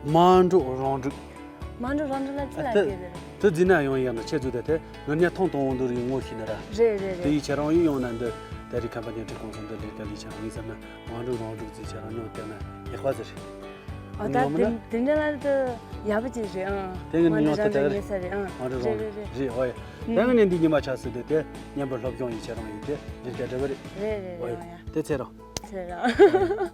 མ་འགྲོ་རང་འགྲིག་མ་འགྲོ་རང་འགྲིག་ལ་ཅི་ལ་ཨ་དེ་སྐད་རེད། དེ་ཟེར་ན་ཡང་ཡག་ན་ཆེ་ཚུལ་དེ་དེ་ང་ཉ་ཐོང་ཐོང་འོང་འདུག་རིག་ངོ་ཤེས་ན་ར། རེད་རེད་དེ་རེད། ཡི་ཆ་རང་ཡུལ་ཡོང་ན་འདི་ད་རིག་ཁམས་པ་ཉན་ཁྲི་ཁོང་ཚོ་འདི་ལས་ཀ་ལས་ཆ་རང་ཡིན་བསམ་ན། མ་འགྲོ་རང་འགྲོ་ཟེར་བྱས་རང་ཉོ་བལྟས་ན་ཡག་པ་ཟེར། ཨ་ད་ཉོ་མིན་དེ་ན། དེ་འདྲ་ལ་དུ་ཡག་པོ་ཅིག་རེད་ཨང་། དེ་ངས་མ་ཉོ་འདྲ་ཐལ་རང་ཐལ་འདྲ་རེད། ཡིན་ས་རེད་ཨང་། མ་འགྲོ་རང་རེད་རེད་རེད། རེད་ཨོ་ཡ། ད་ངས་ནས་འདི་ཉི་མ་ཆགས་སྲིད་དེ་དེ་མཉམ་པོ་སློབ་སྦྱོང་ཡིན་བྱས་རང་ཡིན་དེ་རིག་ག་འདྲ་བ་རེད། རེད་རེད་ཨོ་རེད་ཡ། ཨོ་ཡ། དེ་ཚེ་རང་། ཚེ་རང་།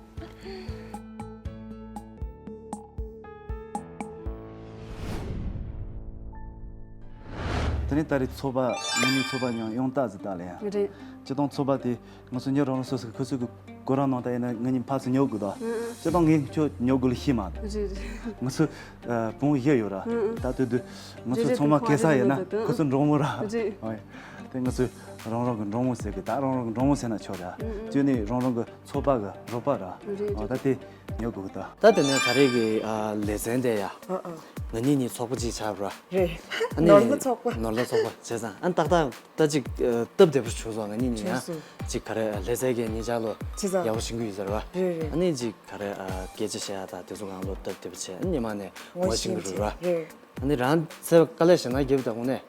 དེ་ནས་ད་རེས་ཚོགས་པ་ངེད་གཉིས་ཚོགས་པ་ཡང་ཡོང་ལྟ་ཟིག་ད་ལ་ཡ། རེད། སྤྱི་བཏང་ཚོགས་པ་དེ། ང་ཚོ་ཉོ་རང་རང་སོ་སོ་གི་ཁུ་ཚུར་གི་གོ་ར་ནང་ད་ཡིན་ན་ང་གཉིས་ཕར་ཚུར་ཉོ་དགོས་དོ། ཨང་ཨང་། སྤྱིར་བཏང་ངས་ཁྱོད་ཉོ་དགོས་ལ་ཤེས་མ་འདུག་རེད་རེད། ང་ཚོ་ཨ་བུ་མོ་བཞི་ཡོད་ར། ཨང་ཨང་། ད་དུས་དུས་ང་ཚོ་རེད་རེད། ཚང་མ་སྐྱེས་ས་ཡིན་ན་ཁུ་ཚུར་འགྲོགས་མོ་ར། རེད། ཨོ་ཡ། དེ་ང་ཚོ་རང་རང་གི་འགྲོགས་མོ་ཟེར་གི་ད་རང་རང་གི་འགྲོགས་མོ་ཟེར་ན་ཆོག་ར། ཨང་ཨང་། བཅོས་ནས་རང་རང་གི་ཚོགས་པ་གི་རོགས་པ་ར། རེད་ཨོ་རེད། ད་དེ་ཉོ་དགོས་གི་ད། ད་དེ་ནས་ད་རེས་ཀྱི་ཨ་ལེ་ཚན་དེ་ཡ། ཨ་ཨ། ང་གཉིས་གཉིས་ཚོགས་པ་གཅིག་ཆགས་ར། རེད། ཨ་ནི་ནོར་ལྷ་ཚོགས་པ། ནོར་ལྷ་ཚོགས་པ་བྱས་ཙང་ཨ་ཏག་ཏག་ད་ཅིག་ཨ་སྟབས་བདེ་པོ་བྱུང་སོང་། ང་གཉིས་ནི་ཡང་བྱུང་སོང་། ཅིག་ག་རེ་ལྷ་སའི་གི་ཉིན་ཆར་ལོ་བྱས་ཙང་ཡག་པོ་ཤེས་ཀྱི་ཡོད་ཟེར་བ། རེད་རེད། ཨ་ནི་ཅིག་ག་རེ་ཨ་སྐད་ཆ་བཤད་ཡ་དང་དེ་ཚོ་གང་ལོ་སྟབས་བདེ་པོ་བྱས། ཨ་ནི་མ་ནས་ངོ་ངོ་ཤེས་ཤེས་ཀྱི་ཀྱི་རེད་བ། རེད། ཨ་ནི་རང་ཚེ་དཀའ་ལས་བྱས་ན་རྒྱབ་དང་དངོས་གནས་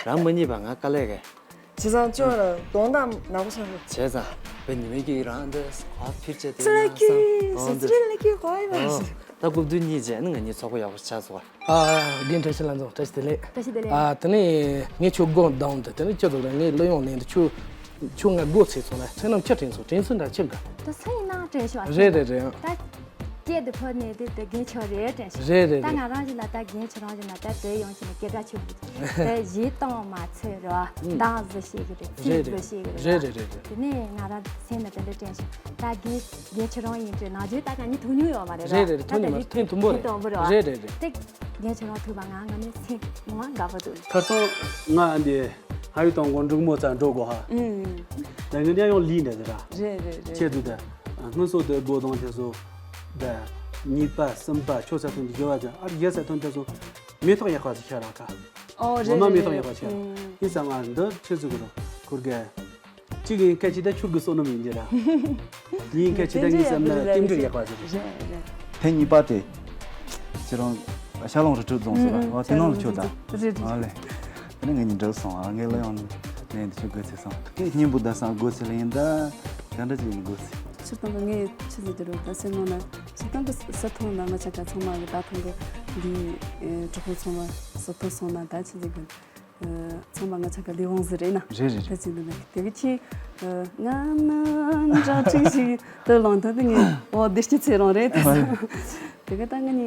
རང་མ་རྙེད་པ་ང་དཀའ་ལས་ཀྱི། བྱས་ཙང་ཅོ་ར་གདོང་དང་ནག་པོ་ཆགས་རེད། བྱས་ཙང་བའི་ཉི་མའི་གི་རང་འདི་ཁ་ཕིར་བྱས་ཏེ་ཚེ་ལ་ན་ཀི་སང་སི་ཙི་རི་ལ་ཀི་གོ་ཨེ་མ་ཟེར། ད་སྐུ་མདུན་གཉིས་བྱས་ནི་ང་གཉིས་ཚོགས་པ་ཡག་པོ་ཆགས་སོང་བ། ཨ་རྒན་བཀྲ་ཤིས་ལྷ་འཛོམས་བཀྲ་ཤིས་བདེ་ལེགས། བཀྲ་ཤིས་བདེ་ལེགས། ཨ་དེ་ནས་ངས་ཁྱོད་སྒོ་བསྡམས་ཏེ་དེ་ནས་ཁྱོད་ཚོ་ལ་ངས་གླུ་དབྱངས་ལེན་ཏེ་ཁྱོད་ཁྱོད་ང་སྒོ་ཚེས་སོང་ལ་ཚེ་རྣམས་ཁྱོད་དྲན་སོང་། དྲན་སོང་འདྲ་ཁྱོད་ག་ད་སུ་ཡིན་ན་དྲན་ཤོག་ཨ། རེད་རེད་རེད། ད་སྐད་དེ་ཕོ་ནས་དེ་དེ་རྒན་ཁྱོད་རེད་དྲན་ཤོག་རེད་རེད་ད་རེད། ང་རང་བཞིན་ལ་ད་རྒན་ཁྱོད་རང་བཞིན་ལ་ད་དེ་ཡོང་ཕྱིན་ནས་སྐད་གྲགས་ཆེ་བོ་དེ་གཞས་གཏོང་མ་ཚོད་རེད་བ། ཨུམ། གདངས་བཟོ་ཤེས་གི་རེད། ཚིག་རེད་རེད། བཟོ་ཤེས་གི་རེད་རེད་བ། རེད་རེད་རེད། དེ་ནས་ང་རང་སེམས་ལ་དེ་འདྲ་དྲན་ཤོག་ད་རྒན་རྒན་ཁྱོད་རང་ཡིན་དྲན་ནང་བཞིན་ད་ང་གཉིས་ཐུག་མྱོང་ཡོད་མ་རེད་ར། རེད་རེད་རེད། ཐུག་མྱོང་མ་རེད། ཐེངས་དང་པོ་རེད་བ། ཐེངས་དང་པོ་རེད་བ། རེད་རེད་རེད། དེ་རྒན་ཁྱོད་རང་ཐུག་པ་ང་ང་ནི་སེམས་ངོ་མ་དགའ་པོ་འདུག་ཁ་སང་ང་འདི་ཧ་ཡུ་དང་གོ་འབྲུག་མོ་ཚ་འགྲོ་དགོས་ཧ། ཨུམ། ད་ངས་ཀྱང་ཡང་ལི་འདྲ་ཟེར་ར། རེད་རེད་རེད། ཁྱེད་ཚོ་ད་སྔོན་སོ་དེ་སྒོ་དང་དེ་ཚོ་ད་གཉིས་པ་གསུམ་པ་ཆོ་ས་ཐོན་དུ་རྒྱལ་བ་ཚ་ཨ་རྒྱལ་ས་ཐོན་དེ་ཚོ་མེ་ཏོག་ཡག་པ་ཚོ་ཤ་ར་ཁ། ཨོ་རེད་ངོ་མ་རེད་མེ་ཏོག་རེད། ཡག་པ་ཆེ། ཨུམ། ཡིན་ཙང་ང་འདི་ཆེ་ཟིག་གི་རོ་ཁུར་གེ། གཅིག་ཡིན་ཁ་ཅིག་ད་ཆུར་གི་བསོད་ནམས་ཡིན་གྱི་ར། གཉིས་ཡིན་ཁ་ཅིག་ད་ངའི་བསམ་ན་རྟེན་འབྲེལ་ཡག་པ་ཟིག་རེད། རེད་རེད། ཐེངས་གཉིས་པ་དེ། ཁྱེད་རང་ཤ་ལོང་རི་ཁྲོད་རྫོང་ཟེར་བ་དེ་ནང་ལ་ཁྱོད་ད། རེད་རེད། ཨ་ལེ། དེ་ནས་ངས་ཉིན་འགྲིག་སོང་ཨ་ངས་ལ་ཡང་ནས་འདི་ཆུ་དགོས་ཚེ་སོང་དེ་གཉིས་པོ་ད་སང་དགོས་ཚེ་ལ་ཡིན་ད། ག་འདྲ་ཅིག་ཡིན་དགོས་ཚེ། སྤྱིར་བཏང་གི་ངས་ཆི་ཟིག་དེ་རུ་ད་སེམས་ནང་ན་སྤྱིར་བཏང་གི་ས་ཐོག་ན་ང་ཆ་ག་ཚང་མ་གི་ད་ཐོང་གི་འདི་གྲོགས་པོ་ཚང་མ་ས་ཐོག་སོང་ན་ད་ཆི་ཟིག་གི། ཚང་མ་ང་ཆ་ག་ལས་དབང་ཟིག་རེད་ན། རེད་རེད་རེད། ད་ཅིག་འདུག་ན་དེ་གི་ཁྱི་ང་ནི་འདྲ་ཅིག་ཞིག་ཏུ་ལོང་ཐོན་དུ་ངས་འོ་བདེ་སྐྱིད་ཚེ་རིང་རེད་དེ། དེ་གི་ད་ང་ནི་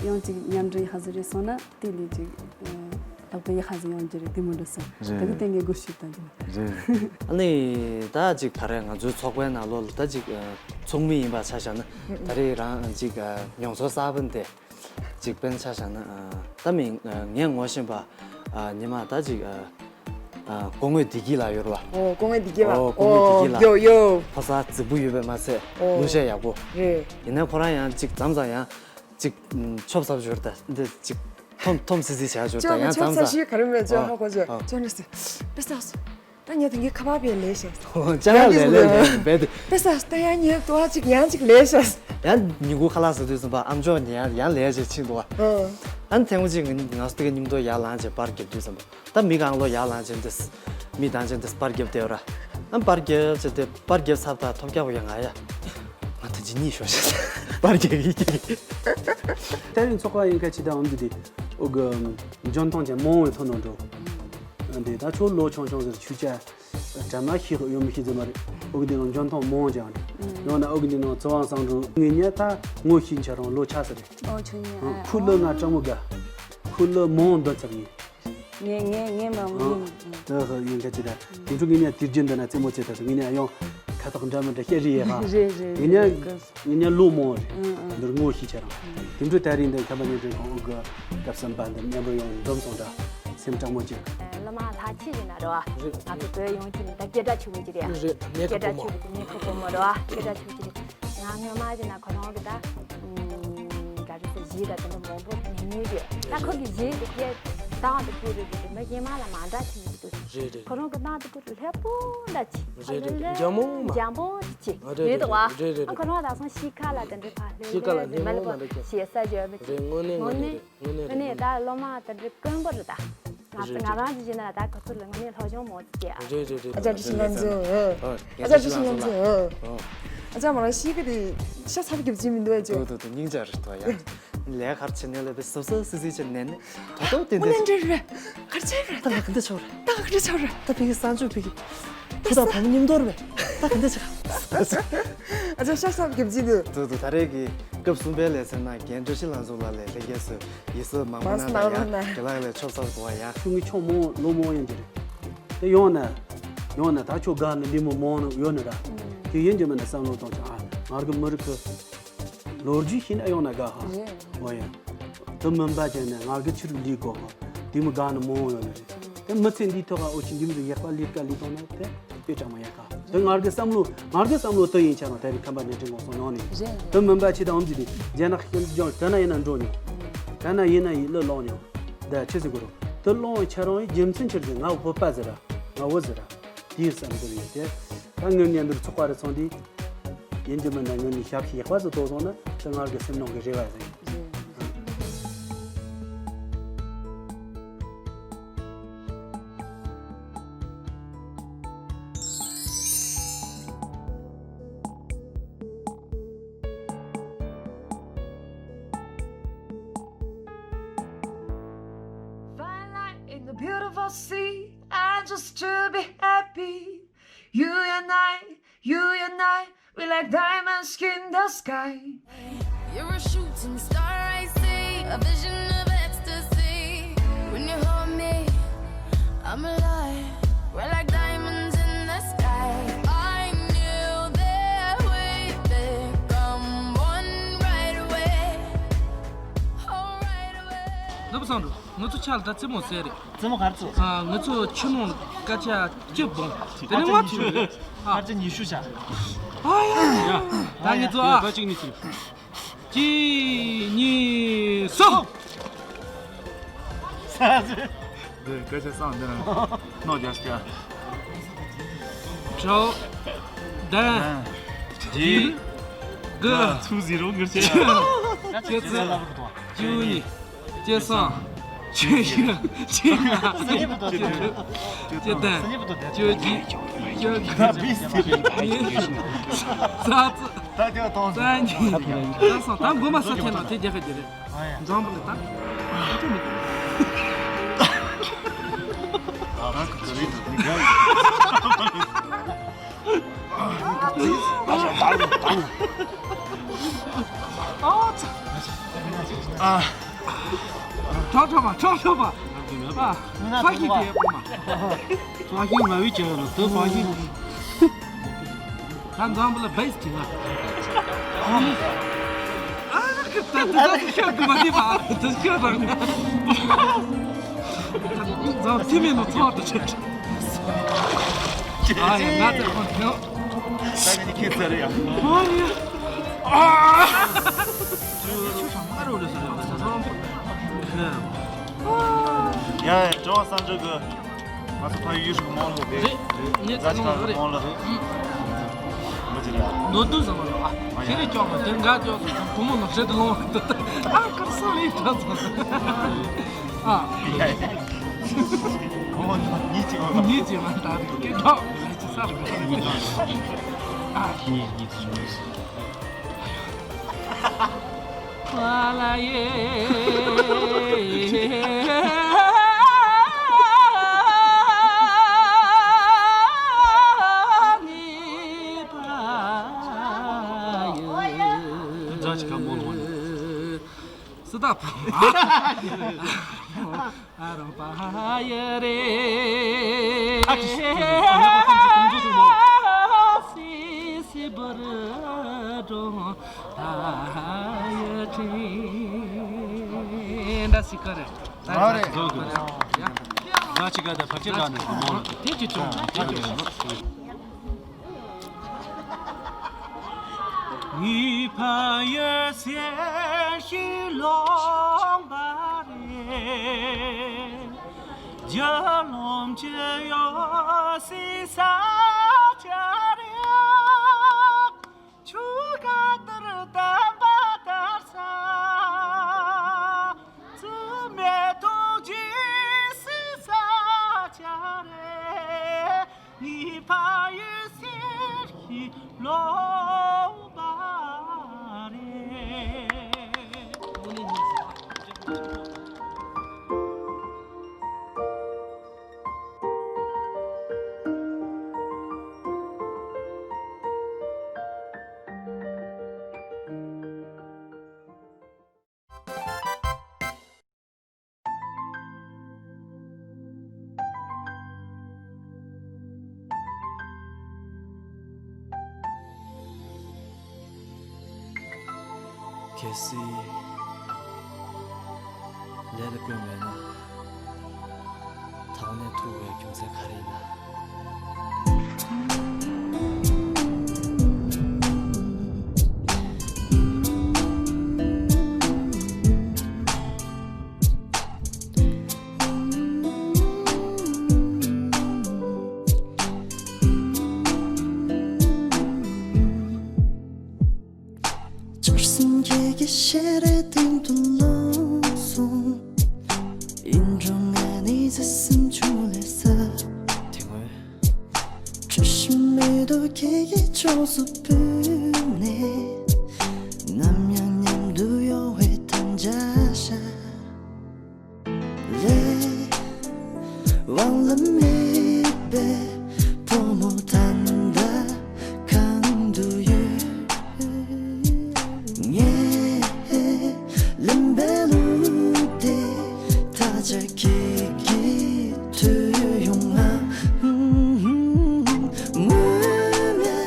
ཡང་ཅིག་མཉམ་འབྲེལ་ཡག་ཟིག་རེད་སོང་ན་དེ་ལས་ཅིག་ལག་པ་ཡག་ཟིག་ཡོང་རྒྱུ་རེད་དེ་མོ་འདྲ་སོང་། རེད་དེ་གི་རེད། དེ་ངས་སྒུག་ཤུགས་དང་དེ་རེད། ཨ་ནི་ད་ཅིག་ག་རེ་ང་ཚོའི་ཚོགས་པའི་ནང་ལོགས་ལ་ད་ཅིག་ཚོགས་མི་ཡིན་པ་ཆ་བཞག་ན་ད་རེས་རང་ཅིག་མྱོང་ཚོར་གསར་པ་འདི། ཅིག་དཔེར་ན་ཆ་བཞག་ན། ད་མི་ངས་ངོ་ཤེས་པ། ཉི་མ་ད་ཅིག་སྐུ་ངོ་བདེ་སྐྱིད་ལགས་ཡོད་རེད་པ། ཨོ་སྐུ་ངོ་བདེ་སྐྱིད་ལགས། ཨོ་སྐུ་ངོ་བདེ་སྐྱིད་ལགས། ཡོ་ཡོ། ཕ་ས་རྫིག་པོ་ཡོད་པས་མ་ཚད། ཨོ་གླུ་གཞས་ཡག་པོ། རེད། ཡིན་ནའི་ཁོ་རང་ཡང་ཅིག་མཚམས་མཚམས་ཡང་ཅིག་ཆོབ་ཚ་པོ་ཞོར་ད་འདི་ཅིག་ཐོམ་ཐོམ་སི་སི་བྱ་ཞོར་ད་ཡང་མཚམས་མཚམས། ཆོབ་ཚ་ཤི་ག་རེ་མེད་ཅོ་ཧ་གོ་ཅོ་ཅོ་ནི་སི་པེ་ས་སོ། ད་ཉལ་དུ་ངའི་ཁ་པར་བས་ལས་ཤག་ཅ་ལག་ལས་ལས་ལས་བས་དེ། དེ་ས་ད་ཡང་ཉལ་དུ་ཨ་ཅིག་ཡང་ཅིག་ལས་ཤག་ཡང་ཉིན་གུང་ཁ་ལག་ཟ་དུས་ཙམ་པ་ཨམ་ཅོག་ཉལ་ཡང་ལས་བྱེད་ཕྱིན་འདུག་བ། ཨ་ནི་ཐེངས་མ་གཅིག་ང་ང་ཚོ་དེ་ག་མཉམ་དུ་ཡར་ལངས་བྱས་པར་རྒྱབ་དུས་ཙམ་པ་ད་མི་གང་ལོ་ཡར་ལངས་བྱས་འདི་མི་དང་བྱས་འདི་པར་རྒྱབ་བསྡད་ཡོད་ར། ཨ་པར་རྒྱབ་བྱས་དེ་པར་རྒྱབ་ཚར་ད་ཐོབ་རྒྱག་པ་ཡང་ང་ཡ་ང་ད་ཅི་གཉིད་ཤོར་ཤག་པར་རྒྱབ་ཡི་གེ། ད་རིང་ཚོགས་པ་ཡིན་ཁ་ཅི་ད་འོང་འདི་དེ་ཨོ་གི་འཇོན་ཐང་ཅན་མང་བའི་ཐོག་ནས་འགྲོ། འདི་ད་ཁྱོད་ལོ་ཆུང་ཆུང་ཟེར་ཆུ་ཆ། དྲ་མ་ཤེས་ཡོད་མི་ཤེས་ཟེར་མ་རེད། ཨོ་གི་འདི་ནང་འཇོན་ཐང་མང་ཅང་རེད། ཡང་ན་ཨོ་གི་འདི་ནང་ཚེ་དབང་བསམ་འགྲུབ་ངེད་གཉིས་ད་ངོ་ཤེས་ཆ་རང་ལོ་ཆགས་ས་རེད། ཨོ་ཆུ་ཉེ་ཁུ་ལོ་ང་སྤྲང་མོ་དགའ། ཁུ་ལོ་མང་འདོད་ཚར་ངེས། ངེས་ངེས་ངེས་མ་ངེས། ད་ཧ་ཡིན་ག་ཅི་ད། དེ་ཚོ་ངེད་གཉིས་དུས་རྒྱུན་འདི་ན་རྩེད་མོ་རྩེ་ད་ཚོ་ངེད་གཉིས་ཡང་ཁ་ཐག་འདྲ་མི་འདྲ་བཤད་རེས་ཡས་ཧ། རེད་རེད་ངེད་གཉིས། ངེད་གཉིས་ལོ་མང་རེད། འདིར་ངོ་ཤེས་ཆ་རང་། དེ་འཕྲོ་ད་རིང་འདི་ཁམས་པ་བརྙན་འཕྲིན་ཁང་གི་སྐབས་སུ་འབའ་འདི་མཉམ་པོ་ཡོང་འཛོམས་སོང་ད་སེམས་སྤྲང་མོ་ཅིག་སློབ་མ་ལྷ་ཆེ་ཡིན་ན་རེད་བ། ང་ཚོ་བོད་ཡོངས་ཀྱི་ད་སྐད་གྲགས་ཆེ་བོ་ཅིག་རེད་ཡ། རེད་ངའི་སྐད་གྲགས་ཆེ་བོ་ཅིག་ངའི་ཁུ་བུ་མོ་རེད་བ། སྐད་གྲགས་ཆེ་བོ་ཅིག་རེད། ང་སྔོན་མ་ཅིག་ན་ཁོ་རང་གི་ད་ག་རེ་ཟེར་གཞས་ད་དེ་འདྲ་མང་པོ་ཉན་ཉན་རེད། ད་ཁོ་གི་གཞས་དེ་སྐད་གདངས་དེ་ཁུ་རེད་དེ་མ་སྔོན་མ་ལ་མ་འདྲ་ཆེ་བོ་ཅིག་འདུག་རེད་རེད། ཁོ་རང་གི་གདངས་དེ་ཁུ་ལྷ་པོ་འདྲ་ཆེ། རེད་རེད་འཇམ་མོ་མ། འཇམ་པོ་ཆེ། ཨ་རེད་རེད་རེད་དོ་བ། རེད་རེད་ཨ་རེད། ཁོ་རང་ད་སང་ཤི་ཁ་ལ་དེ་འདྲའི་ཕ་ལྷོད་ཤི་ཁ་ལ་ལྷོད་ནི་མ་ལ་མ་འདྲ་ཁྱེད་ཤེས་ས་ཞོར་མི་རེད་དངོས་གནས་དངོས་གནས་དངོས་གནས་དངོས་གནས་ད་སློབ་མ་དེ་འདྲའི་དཀོན་པོ་རེད་ད། ང་ཚོ་ང་རང་ཅི་བྱས་ན་ད་ཁོ་ཚོ་ལ་དངོས་གནས་སློབ་སྦྱོང་མང་ཙམ་བྱས་ཨ། རེད་རེད་རེད། ཨ་ཅག་ཁྲི་ཤིང་ལམ་འཛིན། ཨ་ཅག་ཁྲི་ཤིང་ལམ་འཛིན། ཨ་ཅག་མ་རང་ཤི་ཁ་དེ་ཤ་ཚ་རྒྱབ་ཅིག་མི་འདུག་ཨ་ཅོ། དུ་དུ་དུ་སྙིང་རྗེ་རེད་དོ་ཡ། ལས་ཁར་ཕྱིན་ནས་ལས་པའི་སོ་སོ་སི་སི་ཕྱིན་ནས་ནས་ད་དོ་དེ་འདྲ་དངོས་གནས་འདྲ་རེད། གར་ཆེ་རེད། ད་ག་འདི་ཆོག་རེད། ད་ག་འདི་ཆོག་རེད། ད་ཕ་གི་སང་ཆོག་ཕ་གི་ཕུ་ད་བམ་མཉམ་དོར་བས་ད་ག་འདི་ཆོག་ཨ་ཅག་ཤ་ཚ་རྒྱབ་ཅིག་འདུག་དུ་དུ་ད་རེས་ཀྱི་སྐབས་གསུམ་པའི་ལེ་ཚན་ནང་རྒན་བཀྲ་ཤིས་ལྷ་འཛོམས་ལགས་ལས་ལྷན་རྒྱས་སུ་ཡིད་སུ་མ་མ་མ་ན་ན་ཡ་རྒན་ལགས་ལས་ཆོབ་ཚ་བོ་ཡ། ཁྱོད་ངའི་ཆུང་མོ་ལོ་མོ་ཡིན་གྱི་རེད། དེ་ཡོང་ན་ཡོང་ན་ད་ཁྱོད་དགའ་ནི་ལི་མོ་མོ་ནི་ཡོད་ནི་ར། དེ་ཡིན་གྱི་མིན་ན་བསམ་བློ་གཏོང་ཆ་ཨ་ང་གི་མི་རིགས་ཀྱི་ལོ་རྒྱུས་ཤེས་ན་ཡོང་ན་དགའ་ཧ། རེད། འོ་ཡ། དེ་མིན་པ་ཅན་ནས་ང་གི་ཆི་རུ་ལི་གོ་ཧ་དེ་མི་དགའ་ནི་མོ་ཡོད་ནི་རེད། དེ་མི་ཚེ་འདིའི་ཐོག་ཨོ་ཆི་འདི་མི་རིགས་ཡག་པ་ལི་དགའ་ལི་གཏོང་ན་དེ་དཔེ་དྲང་མོ་ཡག་ག་དེ་ང་གི་བསམ་བློ་ང་གི་བསམ་བློ་དེ་ཡིན་ཆ་རང་དེ་རིང་ཁམས་པ་ནས་དྲན་གོ་སོང་ཡོང་ནི། རེད། དེ་མིན་པ་ཆི་དང་འོམ་ཅི་དེ་རྒྱ་ནག་ཤེས་ལྗོངས་ག་ན་ཡིན་ན་འགྲོ་མྱོང་། ག་ན་ཡིན་ན་ཡིན་ལོ་ལོང་མྱོང་། ད་ཆི་ཟེར་དགོས་རོ། དེ་ལོང་ཆ་རང་ཡི་རྒྱུ་མཚན་ཆི་རེད་ང་བོད་པ་ཟེར་ར་ང་བོད་ཟེར་ར། དེའི་བསམ་ཚུལ་ཡོད་དེ། ད་ངའི་ཉན་འདུག་ཚོགས་པ་རེ་ཚོང་འདི། ཡིན་གྱི་མིན་ན་ངའི་ནི་ཞབས་ཞུ་ཡག་པ་ཟིག་ཏོག་སོང་ན་དེ་ང་གི་སེམས་ནང་གི་རེ་བ་ཟིག Fine line in the beautiful sea, and just to be happy. You and I, you and I, we like diamonds in the sky. You're a shooting star, I see, a vision of ecstasy. When you hold me, I'm alive. We're like diamonds in the sky. I knew that we'd become one right away. Oh, right away. ང་ཚོ་ཆ་ལ་ད་རྩེད་མོ་རྩེ་རེད། རྩེད་མོ་ག་རེ་རྩེ། ཨ་ང་ཚོ་ཆུ་ནང་སྐར་ཆ་བཅུ་སྦོམ། དེ་ནས་དཀར་ཆ་ཉི་ཤུ་རེད། ཨ་དཀར་ཆ་ཉི་ཤུ་བྱ། ཨ་ཡ། ད་ངེད་ཚོ་ཨ། ད་གཅིག་གཉིས་གསུམ། གཅིག་གཉིས་གསུམ། འདི་སྐར་ཆ་བསམ་འདི་ན་ནོ་རྒྱ་སྐྱ། དྲུག་དང་། བརྒྱད། དགུ། ཚུ་ཟི་རོ་གི་ཆེ། བཅུ་གཉིས། བཅུ་གསུམ། བཅུ་བཞི། བཅུ་ལྔ། བཅུ་དྲུག་བཅུ་བདུན། བཅུ་བརྒྱད། བཅུ་དགུ། ཉི་ཤུ། རྩ་གཅིག་ད་ཁྱོད་གཏོང་ཟིན། རྩ་གཉིས། རྩ་གསུམ། ད་མགོ་མ་ས་ཐེན་ལ་དེ་རྒྱག་གི་རེད། འཛོམས་པ་ལ་ད། ཁྲག་ཁྲག་པ་ཁྲག་ཁྲག་པ། ཨ། ཕ་གི་དེ་པོ་མ། ཕ་གི་ང་བི་ཅེ་ལ་དེ་ཕ་གི། ད་འཛམ་བུ་ལ་བེས་ཀྱི་ང་། ཨ་ཁི་ད་ད་ད་ཤ་གི་མ་དེ་པ་དེ་ཤ་རང་། འཛམ་ཐི་མེ་ནོ་ཚོགས་དུ་ཆེ། ཨ་ཡ་ང་དེ་ཁོ་ཐེའོ། ད་ནི་ཁྱེད་ཚར་ཡ། ཨ་ཡ། ཨ། ཡ་ཡ་ཀྲོ་སང་ཀྲོ་གི། ང་ཚོ་ཕ་ཡུལ་ཡུལ་ཞིག་མོང་ལ་དེ། རེད། ངས་ཙི་ཙི་མོང་ལ་རེད། མོ་ཅི་རེད། ནོར་དུ་ཟ་མ་རེད། ཨ། ཁྱེད་རེ་ཀྱོག་མ་དེ་འགའ་ཀྱོག་སོང་བུ་མོ་ནག་ཤེད་དུ་ལོང་བ་དུ། ཨ་ཀར་སོ་ལེ་ཏྲ་ཚོ། ཨ། བུ་མོ་ཉིད་ཅིག་མ་ཉིད་ཅིག་མ་ད་རེད་ཀྱེ་ཐོག་ལེ་ཅི་ས་རེད། ཨ། ཉིད་ཉིད་ཅིག་མ། གལ་སྲིད་ལས་ལ་བསྐུལ་མེད་ན། ཐོག་ནས་ཐུག་པའི་རྒྱུ་མཚན་ག་རེ་ཡིན་ན། བཅུར་སེམས་ཀྱི་ཞལ་རས་སྟེང་དུ་ལོངས་སོང་། ཡིན་རུང་ང་ནི་བརྩེ་སེམས་ཆུ་ལས་ཟབ། དེ་སྔོན། འཁྲུལ་ཞིག་མེད་དོ་ཁྱེད་ཀྱི་ཕྱོགས་སུ་བུད་ནས། ནམ་ཡང་མཉམ་དུ་ཡོང་བའི་དམ་བཅའ་བཞག། ལས་དབང་ལ་མེད་པའི་བུ་མོ་ད་ལྟ་གང་དུ་ཡོད། ངས་ལེན་པའི་གླུ་དེ་ད་ཆ་ཁྱེད་ཀྱིས་ཐོས་ཡོང་ང་། དངོས་གནས་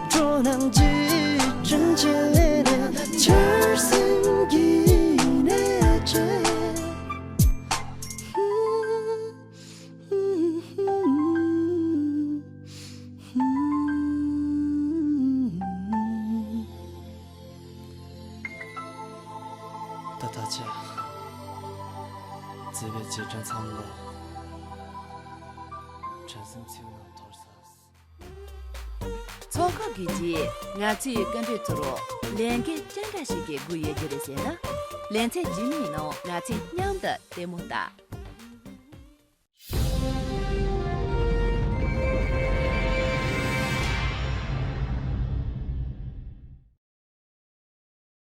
སྤྲོ་སྣང་ཅིག་དྲན་བྱས་ལས་ནས་ཆར་ཟིམ་གྱི་ནས་ཡ་བྱས། ད་ད་ཆ་མཛེས་པའི་རྗེས་དྲན་མཚམས་ལ་དྲན་སེམས་ཚིག་ནང་འཐོར་ས། ཚོགས་ཁག་གི་རྗེས་ང་ཚོའི་སྐུ་མགྲོན་ཚོར་ལས་འགན་ཅི་འདྲ་ཞིག་གི་དགོས་ཡོད་ཀྱི་རེད་ཟེར་ན། ལེ་ཚན་རྗེས་མའི་ནང་ང་ཚོས་མཉམ་དུ་ལྟད་མོ་ལྟ།